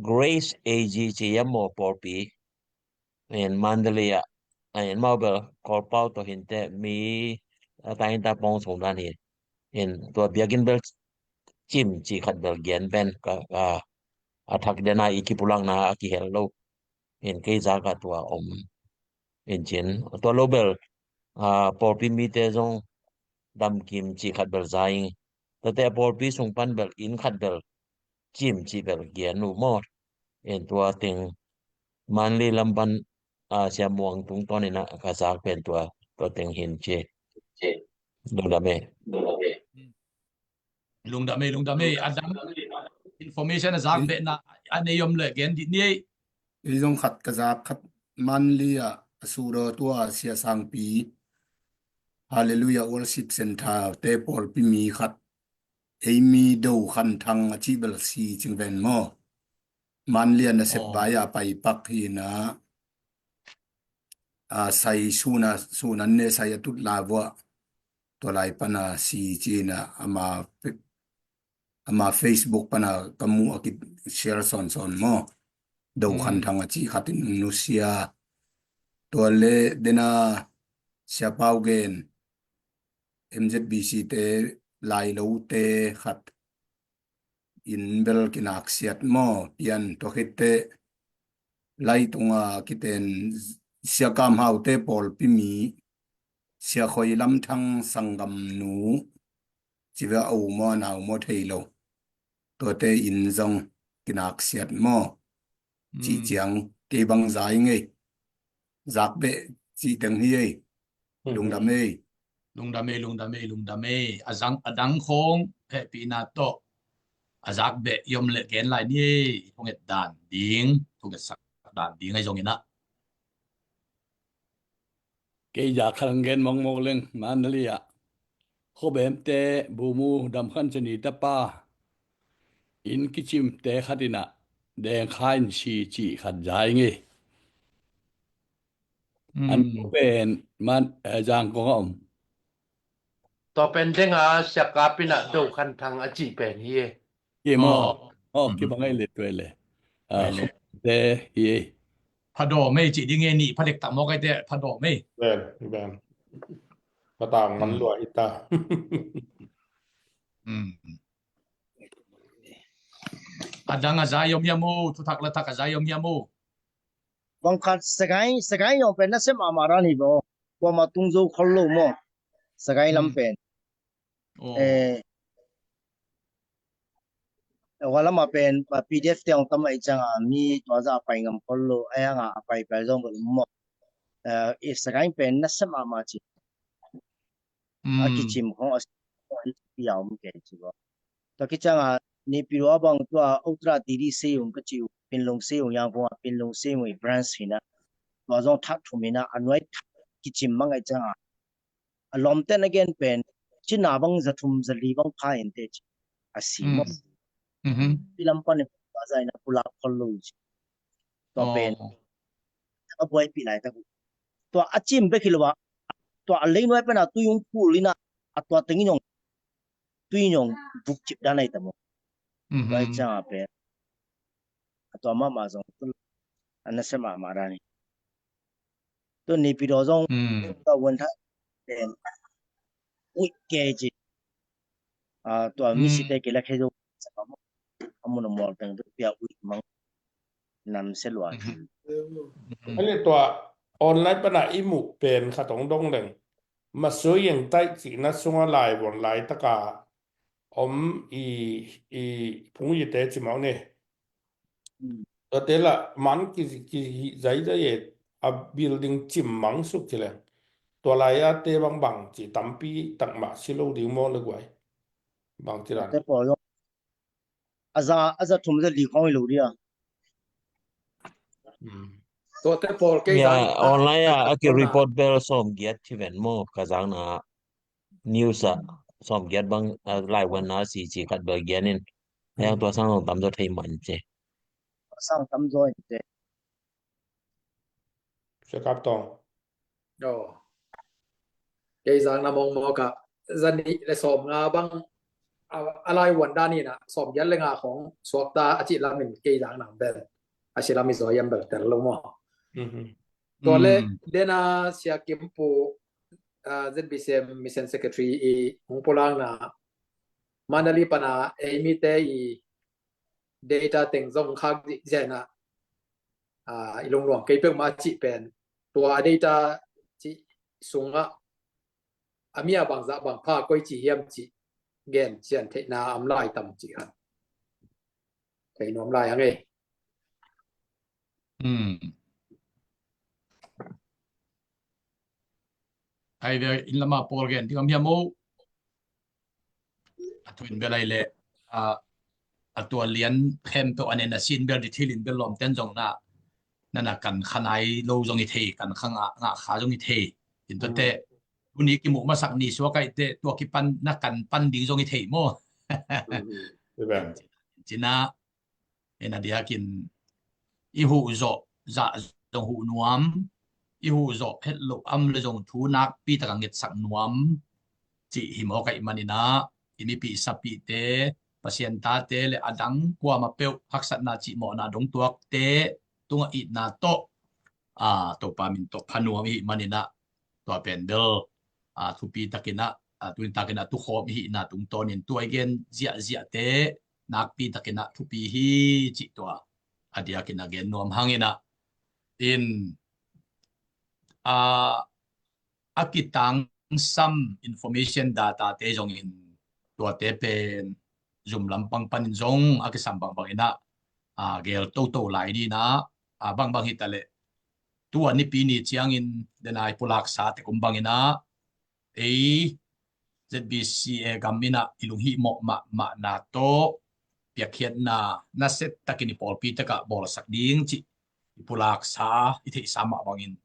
Grace A G ci hiam maw, pawlpi, en Mandalay ah, en amau bel Kawlpau tawh hi in teh, mi a ta in ta pawng sung dan hi. En tua biakinn bel Cim cih khat bel gen pen ka, ka, a thak den a i kipulakna a kihel lo. En kei zak a tua om in cin, tua lo bel, a, pawlpi mite zong Damkim cih khat bel za ing. Tuate a pawlpi sung pan bel inn khat bel Cim cih bel gen uh maw. En tua teng Mandalay lam pan, a, Sia Muang tungtawn in a ka zak pen tua, tua teng hi in ci. Lungdam ei. Lungdam ei, lungdam ei. A dang information a zak behna a nei om le gen di ni ei. Ei zong khat ka zak khat, Mandalay ah a sudaw tua Sia Sangpi, Hallelujah Worship Center te pawlpi mi khat, ei mi Do Khan Thang a cih bel si cing ven maw, Mandalay ah nasep vai a pai pak hi in a, a, sai suna, sunan ne sai a tut la vua, tua lai pana si ci-in a ama, ama Facebook pana ka muh a ki share sawnsawn maw. Do Khan Thang a cih khat in nusia. Tua le dena Sia Pau Gen M Z B C te lailote khat in bel kinaksiat maw, pian tua khitte laitunga kiten Sia Kam Haute pawlpi mi Sia Khoi Lam Thang sanggam nu ci ve a u maw a nau maw thei lo. Tuate in zong kinaksiat maw. Cih ciang kei bang zai ngei. Zak beh cih teng hi ei. Lungdam ei. Lungdam ei, lungdam ei, lungdam ei. A zang, a dang khong hehpihna tawh a zak beh i om leh gen lai ni ei. Thunget dan ding, thungetsak dan ding ahi zongin ah. Kei zak khat ang gen mawkmawk leng, Mandalay ah Khobemte Bumu Dam Khan Ceni tapa in kicimte khat in ah deng kha in si cih khat zai ngei. An pen man, eh, Zangkong a om. Tua pen denga Sia Kap in ah Do Khan Thang a cih pen hi e. Hi maw? Aw, kibang ei le tua le. Ah, Khobemte hi ei. Phadawm ei cih ding e, nih phadek tak mawk ei te phadawm ei. Ben, ben. Patang man lua hi ta. A dang a zai om hiam uh, thuthak lathak a zai om hiam uh? Bang khat Sagaing, Sagaing zong pen nasia mahmah dan hi baw. Kuamah tung zo khol lo maw. Sagaing lam pen. Eh, Wa lamah pen, ah, P D F te hong tam ahih ciangin mi tua zah a pai ngam khol lo, a hiangah a paipai zong bel um maw. Eh, i Sagaing pen nasia mahmah ci. A kicim khong a si a om kei ci baw. Tua kiciangin Naypyidaw a bang tua Uttar Dili Seiyung ka ci uh, Pinlung Seiyung, Yangkung a Pinlung Seiyung i branch hi na. Tua zong thak thum hi na, a nuai thak kicim mang ahih ciangin a lawmte na gen pen cina bang za thum za li bang pha in te ci a si maw. I lam pan in pa za in a pulak khol lo ci. Tua pen a buaipih laitak uh. Tua a cim bek hi lo ah, tua a leinuai pen a tui hong pul in a, a tua teng in hong tui in hong vukcip dan ahi ta maw. Tua hi ciangin pen a tua mahmah zong a nasia mahmah dan hi. Tua Naypyidaw zong tua vuan thak pen uih kei ci. Ah, tua misite kei la khei zo a mun a mual teng tua pia uih mang nam se lua. Ani tua online pana i muh pen khat hong dong leng. Masui Yeng Taih cihna sunga lai vuan laitaka om i, i phung i te ci mawk ni. Tate la man ki, ki zai zai e a building cim mang suk ci leng. Tua lai a te bang bang ci tampi tak mah si lo ding maw le guai. Bang ci dan. Te pawl zong a za, a za thum za li khong hi lo dia. Tuate pawl kei zang online a ki report bel sawm giat ci ven maw ka zang na. News ah sawm giat bang, ah, lai wan na si ci khat bel giat in. Ayang tua sang tamzaw thei man ci. Sang tamzaw in te. Sia Kap Tawng. Kei zang na mawngmawk ah za nih le sawm nga bang a, a lai wan dan in ah sawm giat le nga khong suakta a cih lam in kei zang na bel a si lam i zaw yam bel tel lo maw. Tua le dena Sia Kim Pu, ah, Z B C M Mission Secretary i hong pulakna Mandalay pana ei mite i data teng zong khak dih zen ah, ah, i lungnuam kei peuhmah cih pen tua a data cih sungah a mi a bangzah bangpha koi ci hiam cih gen cian theihna am lai tam cih khan thei nuam lai ang ei. Ai ve in lama pawl gen ding am hiam o. A thu in bel ai le, a, a tua lian khempeuh a nen a sin bel di thil in bel lawm ten zong na, na na kan kha nai lo zong i thei, kan kha ngah, ngah kha zong i thei. In tuate, tuni kimuh masak ni suak ai te, tua kipan na kan pan ding zong i thei maw. Cina, ina diakin i huh zawh zah zong huh nuam, i huh zawh het loh am le zong thu nakpi taka ngetsak nuam. cih hi mawk ahih maninah i mipi i sapite, Pasian tate le a dang kuamah peuh haksatna cihmawhna dongtuakte tungah itna tawh a Topa min tawh phanuam ihih maninah tua pen bel a thupi takinah a tunitakinah tukhawm ihihna tungtawnin tua i gen ziahziahte nakpi takinah thupi hi cih tua a diakinah gen nuam hanginah in a a kitangsam information data te zongin tuate pen zum lampang panin zong a kisam bangbang inah a gel toto lai dinah a bangbang hitaleh tua nipi ni ciangin denai pulaksa tekum banginah ei Z B C A gam inah i lunghihmawh mahmahna tawh piakkhiatna nasia takin i pawlpi takah bawlsak ding cih i pulaksa i theihsa mah bangin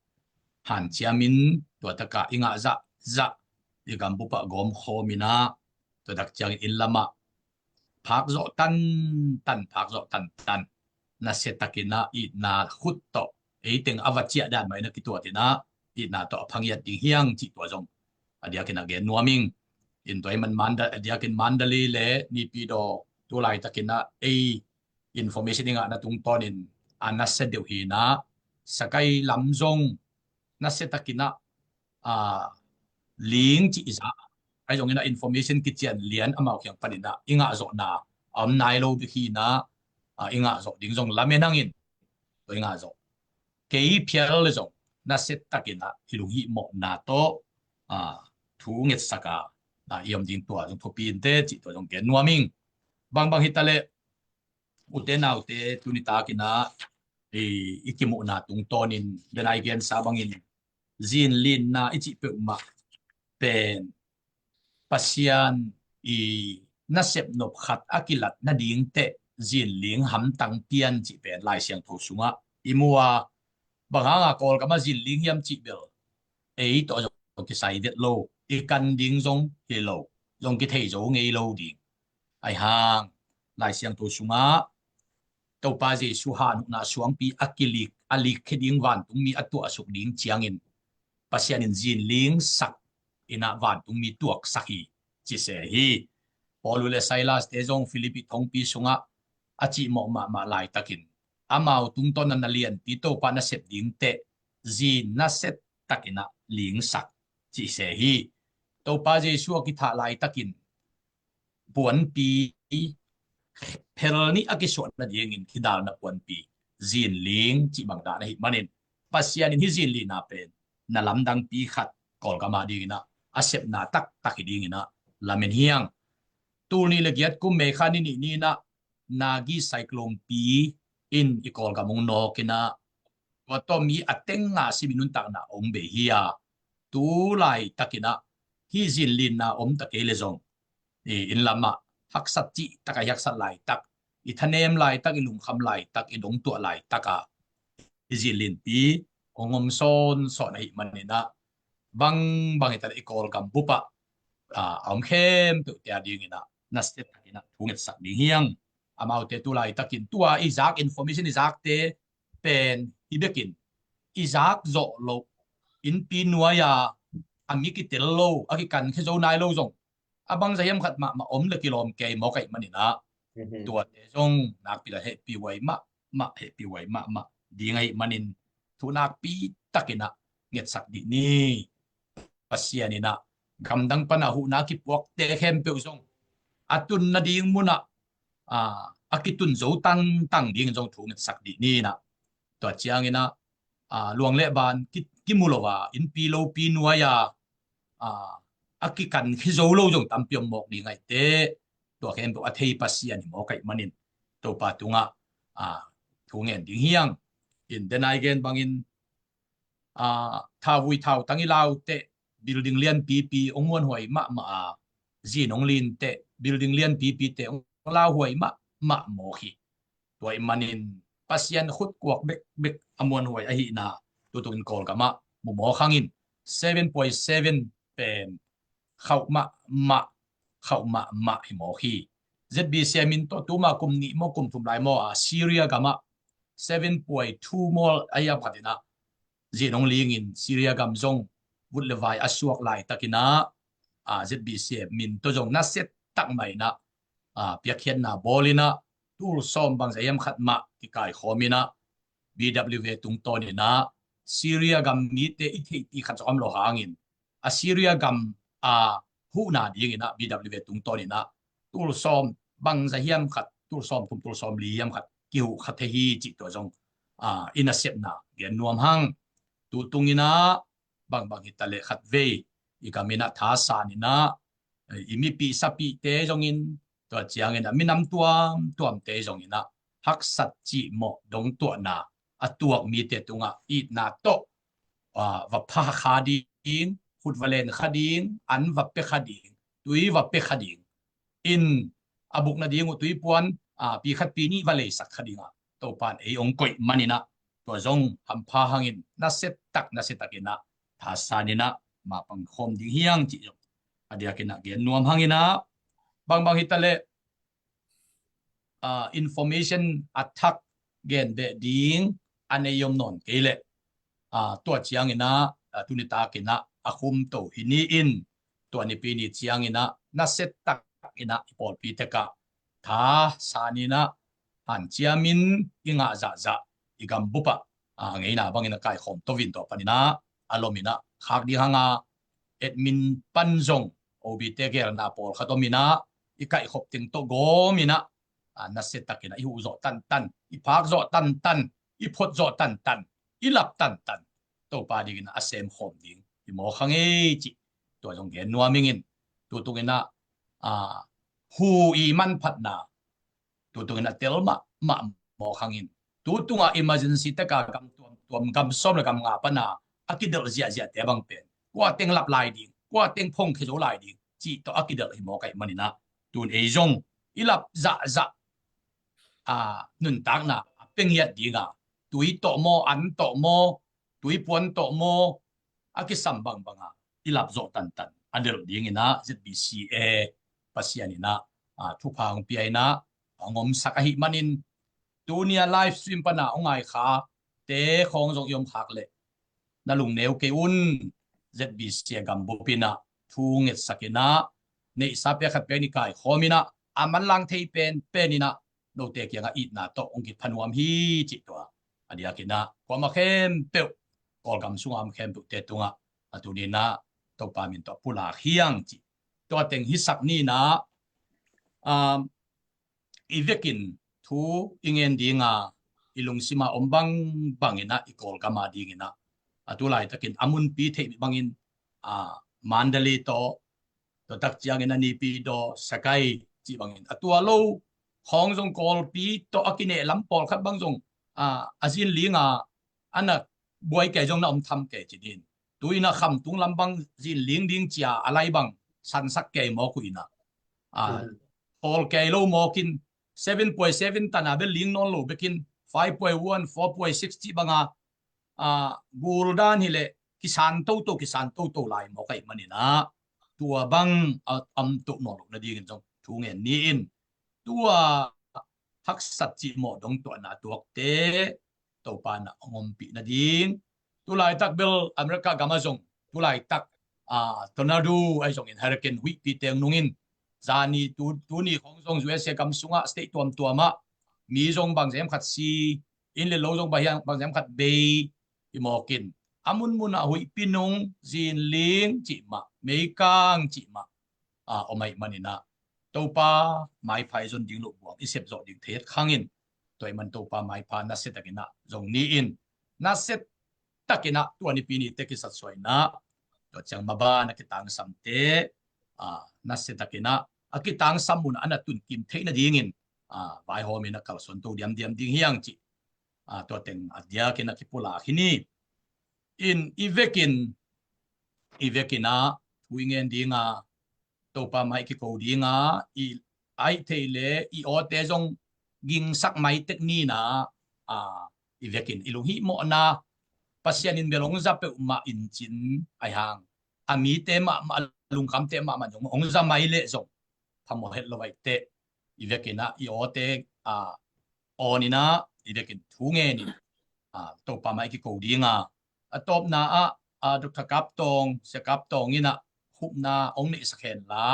hanciamin tua takah i ngah zahzah i gambupah gawmkhawminah tua tak ciangin inn lamah phakzawh tantan phakzawh tantan nasia takinah itna khut tawh eiteng a va ciah dan mah inah kituatinah itna tawh a phangiat ding hiang cih tua zong a diakinah gen nuaming. In tua i man Manda a diakin Mandalay le Nipidaw tu laitakinah ei information i ngahna tungtawnin a nasia deuh hinah Sakai lam zong nasia takinah a ling cih i za ai zongin a information kician lian amau kiang paninah i ngahzawhna a om nai lo bik hinah a i ngahzawh ding zong lamen hangin tua i ngahzawh kei phial le zong nasia takinah i lunghihmawhna tawh a thu ngetsaka a i om ding tua zong thupi inte cih tua zong gen nuaming. Bangbang hitaleh ute naute tunitakinah i, i kimuhna tungtawnin denai gensa bangin zinlinna i cih peuhmah pen Pasian i nasep nop khat a kilat nading teh zinling hamtang pian cih pen Lai Siangtho sungah i mua. Bang hanga Kawlgamah zinling hiam cih bel ei tawh zong kisai vet lo, i kan ding zong hi lo, zong kithei zo ngei lo ding. Aihang Lai Siangtho sungah Topa Jesu hanhuna suangpi a kilik a likkhia ding vantungmi a tuahsuk ding ciangin Pasian in zinling sak inah vantungmi tuaksak hi cise hi. Paulu le Silas te zong Philippi thongpi sungah a cihmawh mahmah laitakin amau tungtawn a na lianpi Topa nasep ding teh zin nasia takinah lingsak cise hi. Topa Jesu a kithah laitakin puanpi phel nih a kisuah nadingin kidalna puanpi zinling cih bang dan ahih manin Pasian in hih zinlinna pen na lamdangpi khat Kawlgam a dinginah a sepna taktak hi dinginah lamen hiang. Tul nih le giat kum May kha ni nih ninah Nagi cyclone pi in i Kawlgam hong nawkinah tua tawh mi a teng nga simin nuntakna hong bei hi a tu laitakinah hih zinlinna om ta kei le zong i inn lamah haksat cih takah i haksat laitak, i thanem laitak, i lungkham laitak, i dongtuah laitakah i zinlinpi hong om sawnsawn ahih maninah bangbang hitaleh i Kawlgam bupah a om khempeuhte a dinginah nasia takinah thu ngetsak ding hiang. Amaute tu laitakin tua i zak information i zakte pen hi bekin i zak zawh loh innpi nuai-a a mi kitel lo a kikankhia zo nai lo zong a bangza hiam khat mahmah om le kilawm kei mawk ahih maninah tuate zong nakpi la hehpih huai mahmah hehpih huai mahmah ding ahih manin thu nakpi takinah ngetsak dih ni. Pasian inah gamdang pana huhna kipuakte khempeuh zong a tun nading munah a kitun zo tangtang dingin zong thu ngetsak dih ni inah tua cianginah luang le ban kimu lo a innpi lopi nuai-a a kikan khi zo lo zong tampi om mawk ding ahi teh tua khempeuh a thei Pasian hi mawk ahih manin Topa tungah thu ngen ding hiang. In denai gen bangin thauvui thautang i lau teh building lianpipi hong muanhuai mahmah a, zin hong lin teh building lianpipi teh hong lauhuai mahmah mawk hi. Tua ahih manin Pasian khutkuak bekbek a muanhuai ahihna tutung in Kawlgamah mu mawk hangin seven point seven pen khauh mahmah khauh mahmah hi mawk hi. Z B C A min tawh tuma kum nih maw kum thum lai maw a Syria gamah seven point two maw a hiam khatinah zin hong lingin Syria gam zong vut le vai a suak laitakinah a, Z B C A min tawh zong nasia tak mah in ah, a, piakkhiatna bawl in ah, tul sawm bangzah hiam khat mah kikaikhawm in ah, B W A tungtawn in ah, Syria gam mite i theihpih khat zong om lo hangin, Assyria gam a huhna dingin ah B W A tungtawn in ah tul sawm bangzah hiam khat, tul sawm thum, tul sawm li hiam khat kihuh kha thei hi cih tua zong, a, i nasepna gen nuam hang. Tu tung in ah bangbang hi ta leh khat vei i gam in ah thasan in ah, i mipih sapihte zongin, tua ciangin ah minam tuamtuamte zongin ah haksat cihmawh dongtuahna a tuak mite tungah itna tawh, a, va pha kha ding, khut va len kha ding, an va pia kha ding, tui va pia kha ding, inn a buk nading uh tuipuan, a, pi khat pi nih va leisak kha ding ah Topa'n ei hong koih man in ah, tua zong hampha hangin nasia tak, nasia tak in ah thasan in ah mapang khawm ding hi hang cih zong a diakin ah gen nuam hang in ah, bangbang hi ta leh, a, information a thak gen beh ding a nei om nawn kei leh, a, tua ciangin ah, a, tuni takin ah a khum to hi ni in, tua nipi ni ciangin ah nasia tak in ah i pawlpi tek ah thasan in ah hanciam in i ngah zahzah i gambup ah, a, ngeina bangin a kaikhawm to in tua pan in ah a lom in ah khak ding hang a, admin pan zong O B te gelna pawlkhat om in ah i kaihkhop teng tawh gawm in ah, a, nasia tak in ah i huh zawh tantan, i phak zawh tantan, i phot zawh tantan, i lap tantan, Topa dingin a semkhawm ding hi mawk hang ei cih tua zong gen nuam ing in. Tu tung in ah, a, hu i manphatna tu tung in ah tel mahmah mawk hang in. Tu tung ah emergency tek ah gam tuamtuam, gam sawm le gam nga pan a a kidelh ziahziahte bang pen kua teng lap lai ding, kua teng phongkhia zo lai ding cih tawh a kidelh hi mawk ahih man in ah, tun ei zong i lap zahzah, a, nuntakna a pia ngiat ding a, tui tawh maw, an tawh maw, tuipuan tawh maw, a kisam bangbang a i lap zawh tantan a delh ding in ah Z B C A Pasian in ah, a, thupha hong pia in ah hong omsak ahih man in, tuni a live stream pan a hong ngai khate khawng zong i om khak leh na lungneu kei un. Z B C A gambup in ah thu ngetsak in ah, neihsa pia khat pia nih kaikhawm in ah, a manlang thei penpen in ah note kiangah itna tawh hong kiphanuam hi cih tua a diakin ah kuamah khempeuh, Kawlgam sungah om khempeuhte tungah a tuni in ah Topa min tawh pulak hi hang cih tua teng hisak ni in ah, um, i vekin thu i ngen ding a, i lungsim a om bangbang in ah i Kawlgam a ding in ah, a tu laitakin a munpi theih bangin, a, Mandalay tawh, tua tak ciangin a Naypyidaw, Sagaing cih bangin a tua lo khawng zong Kawlpi tawh a kineh lam pawlkhat bang zong, a, a zinling a a na buai kei zong na om tham kei ci ding. Tu in ah Khamtung lam bang zinling ding cia a lai bang sansak kei mawk uh in ah, a, hawl kei lo mawk in seven point seven tan a bel ling nawn lo bekin five point one, four point six cih bang a, a, gul dan hi leh kisan toto, kisan toto lai mawk ahih man in ah, tua bang a om to nawn lo nadingin zong thu ngen ni in, tua haksat cihmawh dongtuahna tuakte Topa in ah hong ompih nading. Tu laitak bel America gam ah zong tu laitak, a, tornado ahi zongin, hurricane huihpi teng nungin, zani tu, tuni khawng zong U S A gam sungah state tuamtuam ah mi zong bangzah hiam khat si, inn le lo zong bangzah hiam khat bei hi mawk in, a munmun ah huihpi nung, zinling cih mah, meikang cih mah, a, om ahih man in ah, Topa maipha i zon ding loh buang i sep zawh ding thei het khang in, tua ahih man Topa maipha nasia tak in ah zong ni in, nasia tak in ah tua nipi ni te kisatsuah in ah, tua ciang maban a kitangsamte, a, nasia tak in ah a kitangsam mun ah a na tun kim theih nadingin, a, vaihawm in ah kalsuan to diamdiam ding hi hang cih, a, tua teng a diakin a kipulak hi ni. In i vekin, i vekin ah thu i ngen ding a, Topa mai kiko ding a, i aih theih leh i awte zong gingsak mai tek ni in ah, a, i vekin i lunghihmawhna, Pasian in bel hong za peuhmah in cin ahi hang, a mite mahmah, a lungkhamte mahmah zong hong za mai leh zong phamawh het lo aih teh, i vekin ah i awte, a, awn in ah i vekin thu ngen in, a, Topa mai kiko ding a. A tawpna ah, a, Doctor Kap Tawng, Sia Kap Tawng in ah upna hong neihsak hen la,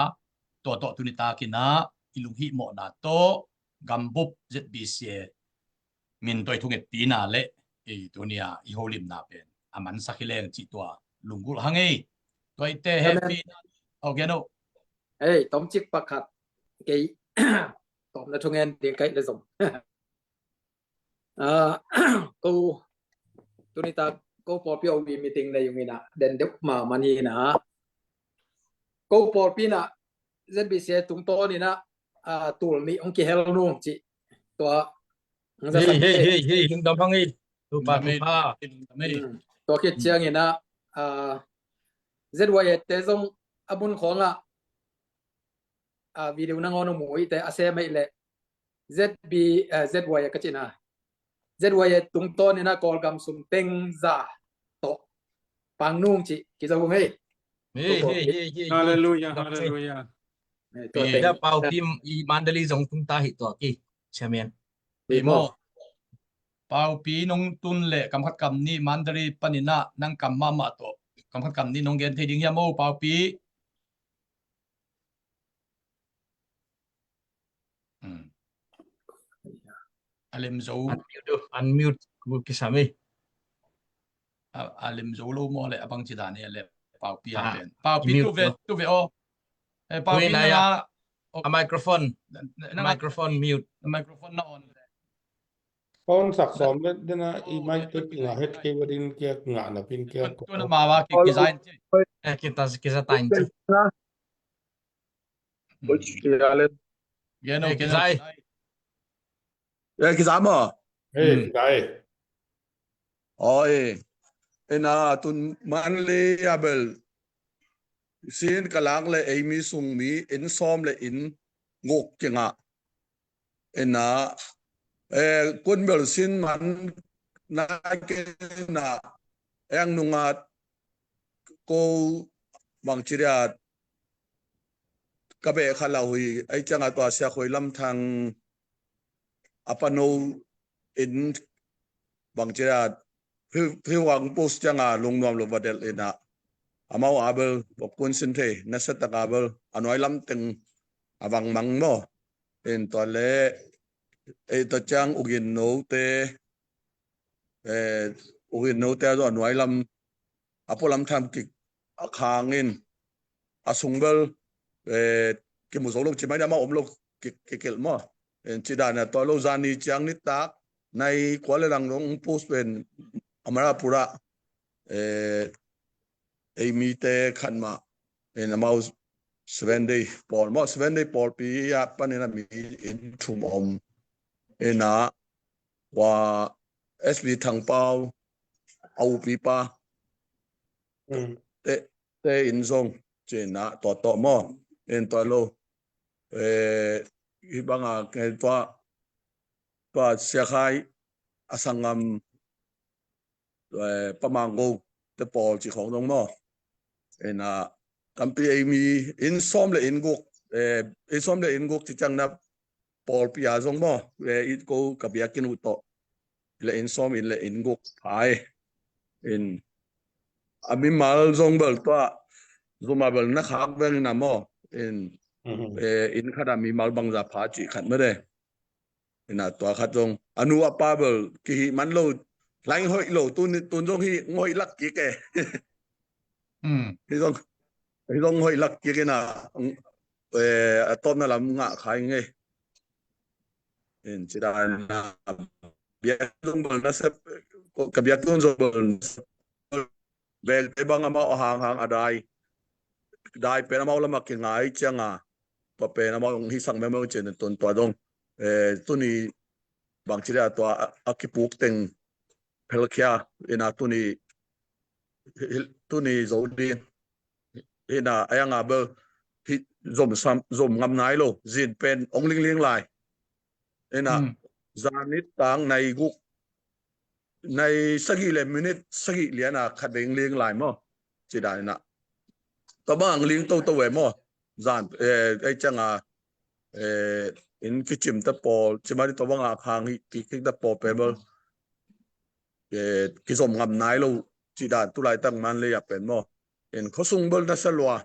tua tawh tuni takin ah i lunghihmawhna tawh gambup Z B C A min tawh i thungetpina le i tuni a i holimna pen a mansak hi leng cih tua lunggulh hang ei. Tua i te hehpihna. Aw, gen o. Ei, tomcik pakhat kei tawpna thungen ding ka hih le zong. Ah, ko tuni tak ko pawlpi O B meeting nei ung in ah den deuh mahmah hi in ah, ko pawlpi in ah Z B C A tungtawn in ah, ah, tul nih hong kihel nung cih tua hong za sak hi. Hei, hei, hei, lungdam hang ei. Thupa, thupa. Tua khit ciangin ah, ah, Z Y A te zong a mun khawng ah, ah, video nangawn hong mu hi te a sem ei le Z B, eh, Z Y A ka cihna. Z Y A tungtawn in ah Kawlgam sung teng za tawh pang nung cih kizo hong ei. Hei, hei, hei, hei. Hallelujah, hallelujah. Eh, tua teng. Paupi i Mandalay zong tung ta hi tua ki, Chairman. Hi maw. Paupi nong tun le kam khat kam nih Mandalay panin ah nang kam mahmah tawh kam khat kam nih nong gen thei ding hiam o, Paupi? Hmm. A lem zo. Unmute, unmute, ku kisam ei. A, a lem zo lo maw le, a bang ci dan ei a lem. Paupi a pen. Paupi tu ve, tu ve o. Eh, Paupi na ya. A microphone. Microphone mute. Microphone na on. Phone sak sawm le dena i mic te ki ngah het kei va din kia ngah na pin kia. Tu na ma va ki, ki zain ci. Eh, ki ta, ki za tain ci. Oi, ki za le. Gen o, ki za. Eh, ki za maw. Eh, ki za. Oi. Ena tun man le ya bel. Sin ka lak le ei mi sung mi inn sawm le inn guk kingah. Ena, eh, kun bel sin man nai kei na eng nungat ko bang ci dia ka beh kha lau hi, ei cianga tua Sia Khoi Lam Thang a pano in bang ci dia Phi, phi wang post cianga lungnuam lo va delh ina. Amau a bel, bokun sin thei, nasia tak a bel, a nuai lam teng a vang mang maw. In tua le, ei tua ciang ugin no te, eh, ugin no te a zo a nuai lam, a pualam tham kik, a khang in, a sung bel, eh, kimu zo lo ci mai dia amau om lo kik, kikilh maw. En ci dan a tua lo zani ciang nitak, nai kua le lang dong post pen Amarapura, eh, ei mi te khan mah, en amau Seven Day pawl maw, Seven Day pawlpi a panin a mi in thum om. Ena, wa S B Thangpau, a upipa. Mm. Te, te in zong, cina, tua tawh maw. En tua lo. Eh, i banga, eh, tua, tua Sia Khai, a sangam, eh, Pa Mang Go te pawl ci khong dong maw. Ena, tampi ei mi, inn sawm le inn guk, eh, inn sawm le inn guk ci ciang na pawlpi a zong maw, eh, it ko ka biakinn uh tawh. Le inn sawm inn le inn guk phai. In, a mimal zong bel tua, zuma bel na khak veng ina maw. In, eh, inn khat a mimal bangza pha ci khat mede. Ina tua khat zong, a nu a pa bel, kihi man lo, laing hoih lo, tun, tun zong hi, hoih lak kik e. Hmm. Hi zong, hi zong hoih lak kik ina, eh, a tawpna lam ngah khai nge. In ci dan na, biak zong bel na sep, ka biak tun zong bel na sep. Velte bang amau a hanghang a dai. Dai pen amau lamah kingai cianga. Tua pen amau hong hisak mengmeng cin tun tua dong. Eh, tuni bang ci dia tua a, a kipuk teng phelkhia ina tuni, tuni zo din. Ina a yanga bel hi zom sam, zom ngam nai lo. Zin pen hong lingling lai. Ina, hmm, zanit tang nai guk, nai sagih le minit sagih liana khat vei ling lai maw. Ci dan ina. Tua bang ling toto ve maw. Zan, eh, ei cianga, eh, inn kicim ta pawl, ci mah di tua banga khang hi, kikik ta pawl pen bel. Eh, kizom ngam nai lo, ci dan tulai tang man le ya pen maw. In khuasung bel na sa lua.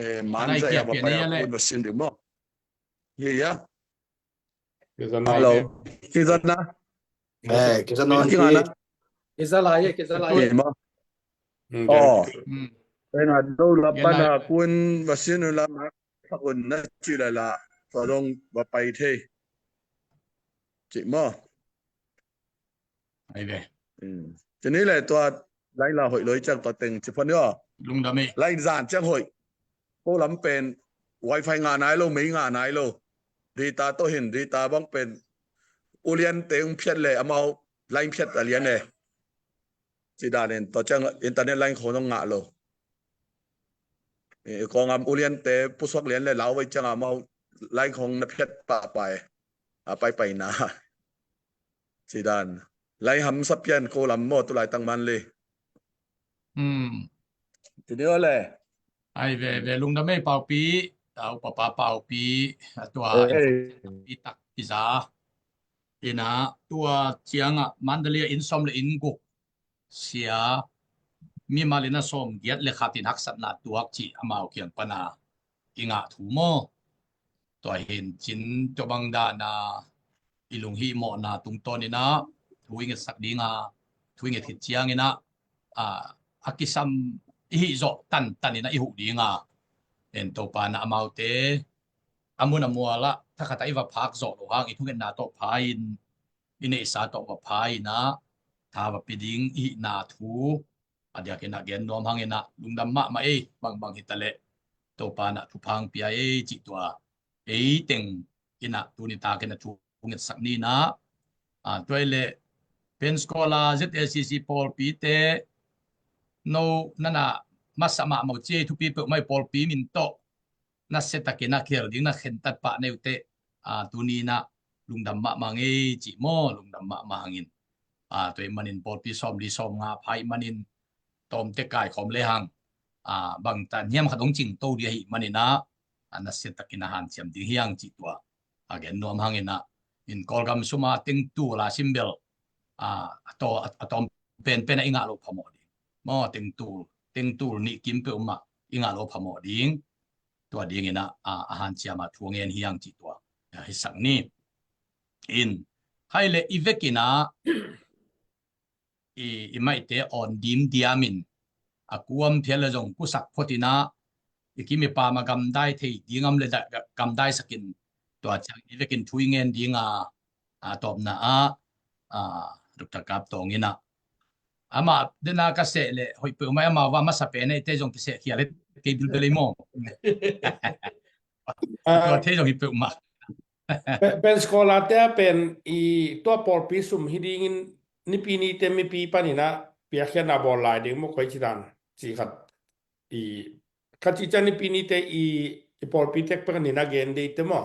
Eh, man zai a va pai a kun va sin ding maw. Hi ya. Hello. Kizana. Eh, kizana. Kizana. Kizala ye, kizala ye. Hi maw. Oh. Ena do la pana kun va sin la ma. Pakun na ci la la. Todong va pai thei. Ci maw. Ai ve. Tuni le tua lain la hoih loi ciang tua teng ci phone aw. Lungdam ei. Lain zan ciang hoih. Ko lam pen wifi ngah nai lo, mei ngah nai lo. Data tawh hin, data bang pen ulian teng phiat le amau lain phiat a lian e. Ci dan in tua ciang internet lain khong zong ngah lo. Kong am ulian te pusuak lian le lau vai ciang amau lain khong na phiat pahpah e. A paipaina. Cidan. Lai hamsa pian ko lam maw tu laitang man le. Hmm. Tuni aw le. Ai ve ve lungdam ei Paupi. Tau papa Paupi. A tua i tak i za. Ina tua cianga Mandalay in som le in guk. Sia mimal in a sawm giat le khat in haksatna tuak cih amau kiang pana i ngah thu maw? Tua hin cin tua bang dana i lunghimawhna tungtawn ina thu i ngetsak dinga thu i nget khit ciang ina a kisam i hih zawh tantan ina i huh dinga en Topa na amaute a mun a muala thakhat a i va phak zawh lo hang i thungetna tawh pha in i neihsa tawh va pha ina tha va pi ding i hihna thu a diak ina gen nuam hang ina lungdam mahmah ei bangbang hita leh Topa na thuphang pia ei cih tua ei teng ina tuni tak ina thu ngetsak ni ina a tua i leh Pensacola Z A C C pawlpite no nana masa mahmah ci ei thupi peuhmah i pawlpi min tawh na se takin a khel ding na khentat pah neute a tuni na lungdam mahmah ngei cih maw lungdam mahmah hangin a tua i manin pawlpi sawm li sawm nga pha i manin tawmte kai khawm le hang a bangtan hiam khat hong cing to dia hi manin a a na se takin a hanciam ding hiang cih tua a gen nuam hangin a in Kawlgam suma tengtul a simbel a tawm penpen a i ngah lo phamawh ding maw tengtul tengtul nih kim peuhmah i ngah lo phamawh ding tua dingin a a hanciam a thu ngen hiang cih tua a hisak ni in hai le i vekin a i i maite awn dim diamin a kuam phial le zong kusak photin a i kim i pam a gamdai thei dingam le gamdai sakin tua ciang i vekin thu i ngen dinga a tawpna a a Doctor Kap Tawng ina ama dena ka seh le hoih peuhmah ama va masa pen eite zong kiseh khial kei bilbel ei maw. Tua thei zong hi peuhmah. Pensacola te a pen i tua pawlpi sum hi dingin nipi nite mipi panina piakkhiatna bawl lai ding maw koi cidan ci khat i khat ci ciang nipi nite i i pawlpi tek pek nina gen deite maw.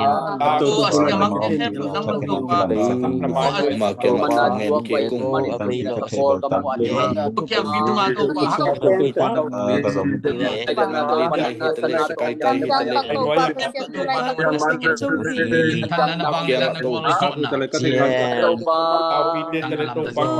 Tua a siam a kei hem nang bang Topa. Tua a siam a kei kung a bei lo. Tua kiang pi tunga Topa hak Topa. Topa na bang la na tuang a sona. Topa hi cina Topa.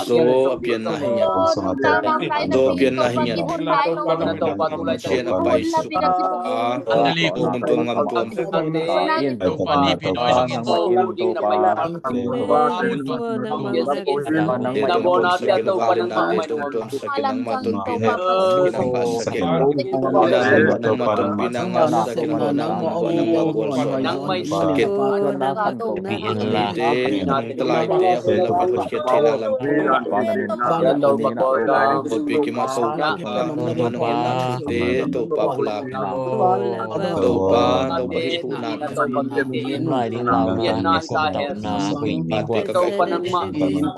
Zo a pianna hi ngiat. Zo a pianna hi ngiat. Cina pai su a. Mun tuam ngam tuam. Topa, Topa hi phuhna.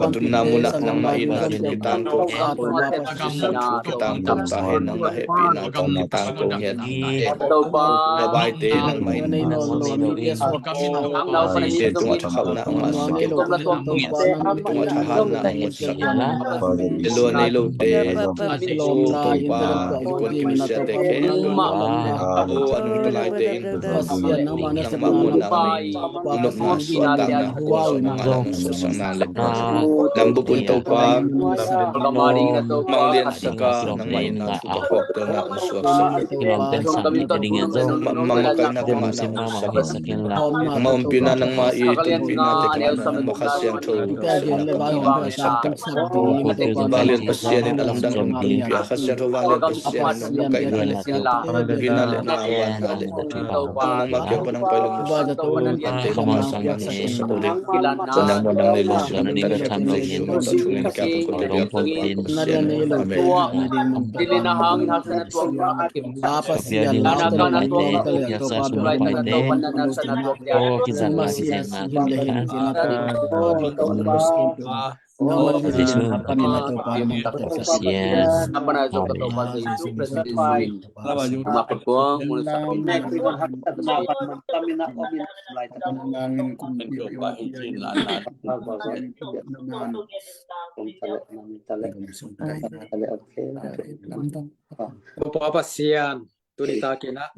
Patunna munah nangmah in a thu kitangko. Sisan thu kitangko ta hen, nangmah hehpihna tawh kitangko hiat. Topa, baite nangmah in site tungah thakhauhna hong ngahsak in. Tungah thahatna hong ngahsak in. Lua nei lote, Topa, kuan kinusiate khempeuh, a nungta laite in nangmah muanna nopna suahtakna, nopna nang suahsakna le nang bup un Topa, manglian saka nangmah in nang thu tawh khawktelna hong suaksak. Makaihna kamahna hong sak. Nangmah ompihna, nangmah i tunpihna te kamahna, nangmah Kha Siangtho Vanglian Pasian in a lamdang hong tunpih a, Kha Siangtho Vanglian Pasian in nong kaihna le nong pina le nong awanna le nangmah kiang pan hong pai lo. Nangmah nang nei lo. Amen. Topa Pasian, tuni takin ah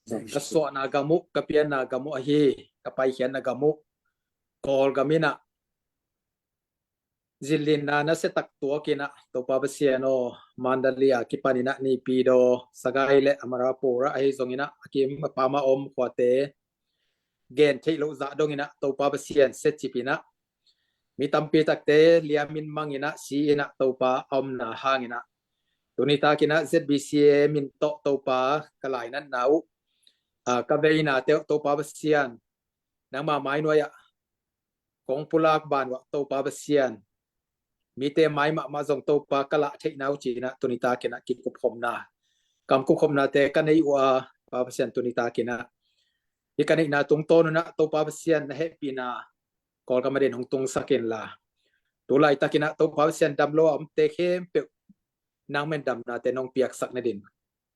ka suahna gam uh, ka pianna gam uh ahi, ka paikhiatna gam uh, Kawlgam in ah zinlinna nasia tak tuakin ah, Topa Pasian aw, Mandalay a kipanin ah Naypyidaw, Sagaing le Amarapur ah ahi zongin ah, a kim a pam a om khuate, gen theih loh zah dong in ah Topa Pasian siacip in ah mi tampi takte liam in mang in ah si in ah Topa a omna hang in ah tuni tak in ah Z B C A min tawh Topa ka lainatna uh, ah, ka veinate uh Topa Pasian nangma mainuai ah kong pulak ban uah Topa Pasian mite mai mahmah zong Topa ka lah theihna uh ci in ah tuni tak in ah kikupkhopna kam kupkhopnate ka nei uh a, Pa Pasian tuni tak in ah hi ka neihna tungtawn un ah Topa Pasian na hehpihna Kawlgam a din hong tungsak inla, tu laitak in ah Topa Pasian dam lo a omte khempeuh nang men damnate nong piaksak nadin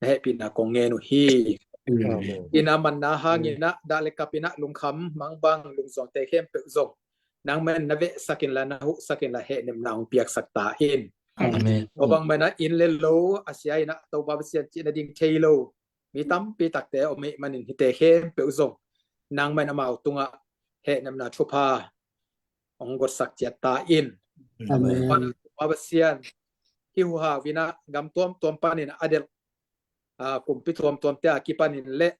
na hehpihna kong ngen uh hi. Amen. Ina manna hang in ah dah le kap in ah lungkham mangbang lungzuangte khempeuh zong nang men na vehsak inla, na huhsak inla, hehnepna hong piaksak ta in. Amen. Tua bang man ah inn le lo a sia in ah Topa Pasian cih nading thei lo mi tampi takte om ahih manin hite khempeuh zong nang men amau tungah hehnepna thupha hong gotsak ciat ta in. Amen. Topa Pasian, hih huhau in ah gam tuamtuam panin a delh, ah, kumpi tuamtuamte a kipanin le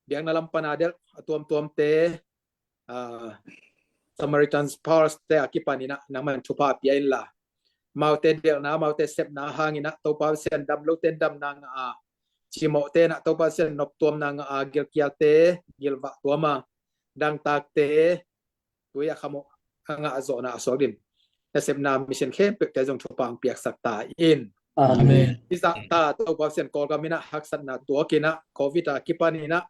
biakna lam pan a delh a tuamtuamte, ah, Samaritan's Purse te a kipanin ah nangman thupha pia inla, amaute delhna, amaute sepna hang in ah Topa Pasian dam lote damna ngah a, cimawhte in ah Topa Pasian noptuamna ngah a, gilkialte gilvah tuam a, dangtakte tui a khamawh a ngah a zawhna a suak din nasepna mission khempeuhte zong thupha hong piaksak ta in. Amen. Hih zah ta Topa Pasian Kawlgam in ah haksatna tuak in ah Covid a kipan in ah,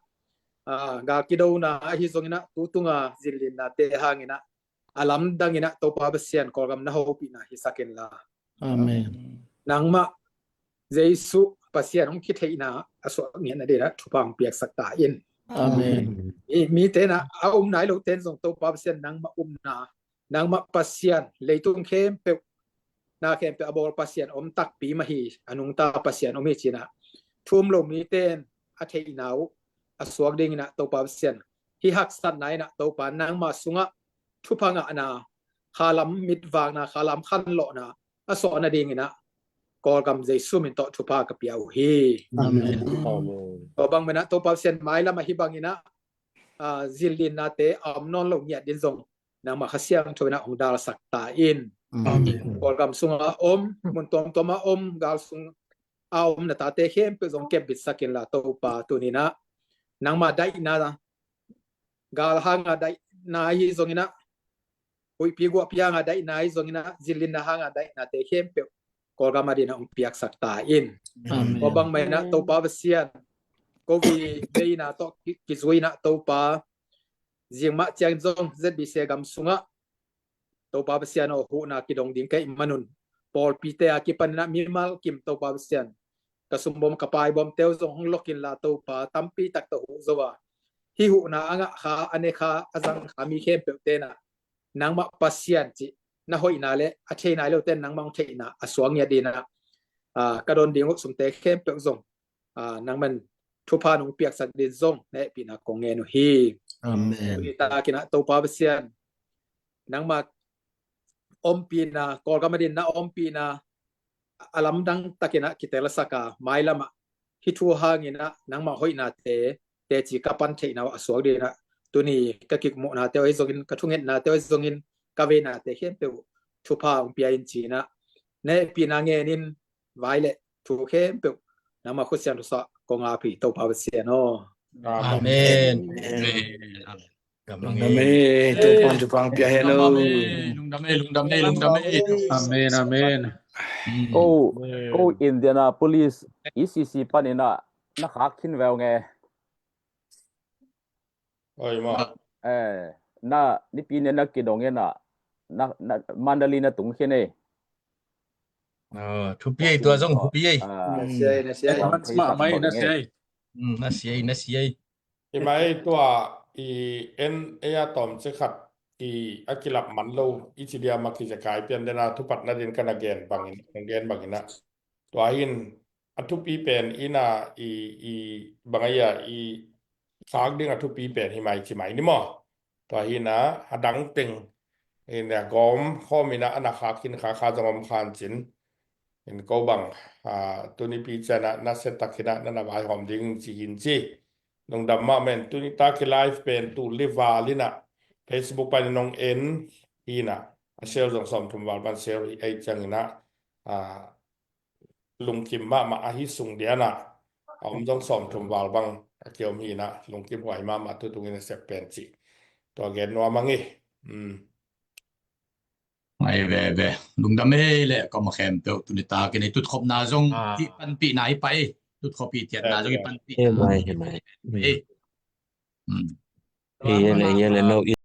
ah, gal kidona ahi zong in ah tu tunga zinlinnate hang in ah a lamdang in ah Topa Pasian Kawlgam na hopihna hisak inla. Amen. Nangmah Jesu Pasian hong kitheihna a suak ngiat nadin ah thupha hong piaksak ta in. Amen. Mi, mite in ah a um nai lote in zong Topa Pasian nangmah umna, nangmah Pasian leitung khempeuh, na khempeuh a bawl Pasian om takpi mah hi, a nungta Pasian om hi ci in ah thu um lo mite in a theihna uh a suak ding in ah Topa Pasian hih haksatna in ah Topa nangma sungah thupha ngahna, khalam mitvakna, khalam khanlawhna a suah nading in ah Kawlgam Jesu min tawh thupha ka pia uh hi. Amen. Amen. Tua bang man ah Topa Pasian mailam ah hih bang in ah, ah, zinlinnate a om nawn lo ngiat din zong nangmah Kha Siangtho in ah hong dalsak ta in. Amen. Kawlgam sungah om, mun tuamtuam ah om, gal sung a om na tate khempeuh zong kepbitsak inla Topa tuni in ah nangma daihna, gal hanga daihna ahi zong in ah, huihpi guahpi hanga daihna ahi zong in ah, zinlinna hanga daihnate khempeuh Kawlgam a din ah hong piaksak ta in. Amen. Tua bang man ah Topa Pasian, Covid veina tawh ki, kizui in ah Topa, zingmah ciangin zong Z B C A gam sungah Topa Pasian aw, huhna kidong ding ka hih manun pawlpite a kipan in ah mimal kim Topa Pasian, ka sumbawm ka paibawmte uh zong hong lok inla Topa, tampi tak tawh huh zo a, hih huhna a ngah kha, a ne kha, a zang kha mi khempeuhte in ah nangmah Pasian cih na hoihna le a thei nai lote in nangmah hong theihna a suak ngiat din ah, ah, ka don ding uh sumte khempeuh zong, ah, nangman thupha nong piaksak din zong na hehpihna kong ngen uh hi. Amen. Tuni takin ah Topa Pasian, nangma ompihna, Kawlgam a din na ompihna a lamdang takin ah kitelsak a, mailam ah hih thu hangin ah nangmah hoihnate teci ka pan theihna uh a suak din ah tuni ka kikmuhnate uh ahi zongin, ka thungetnate uh ahi zongin, ka veinate khempeuh thupha hong pia in ci in ah na hehpihna ngen in, vai le thu khempeuh nangmah khut siangtho sungah kong ap hi Topa Pasian aw. Amen. Amen. Amen. Amen. Topa in thupha hong pia hen aw. Amen. Lungdam e, lungdam e, lungdam e. Amen, amen. Mm. Ko, ko Indianapolis E C C panin ah na khak khin veu nge. Oi, ma. Eh, na, nipi ni na kidong in ah, na, na, Mandalay na tung khin e. Oh, thupi ei, tua zong thupi ei. Ah, na sia ei, na sia ei. Tua thei sak bang e. Mm, na sia ei, na sia ei. Hi mai tua i en ei a tawm ci khat i a kilap man lo, i ci dia ma kizekai pian den a thupatna din ka na gen bangin, gen bangin ah. Tua hi in a thupi pen in ah i, i bang a i a i khak ding a thupi pen hi mai ci mai ni maw. Tua hi in ah a dang teng in a gawm khawm in ah a na khak khin kha kha zong om khan cin. In ko bang, ah, tuni pi ciang ah na se tak in ah na na vaihawm ding ci hin ci. Lungdam mahmah in, tuni tak i live pen tul li val in ah Facebook pan in hong en hi in ah, a share zong sawmthum val bang share hi ei ciangin ah, a, lungkim mahmah ahi sung dian ah, a om zong sawmthum val bang a kiom hi in ah, lungkim huai mahmah tu tungin a sep pen cih tua gen nuam ing. Ai, ve, ve. Lungdam ei le, kong ma khem peuh tuni tak in ei tutkhopna zong i panpihna hi pah ei. Tutkhop i thiatna zong i panpihna. Hi mai, hi mai. Ei. Hi ei le, hi ei le, no i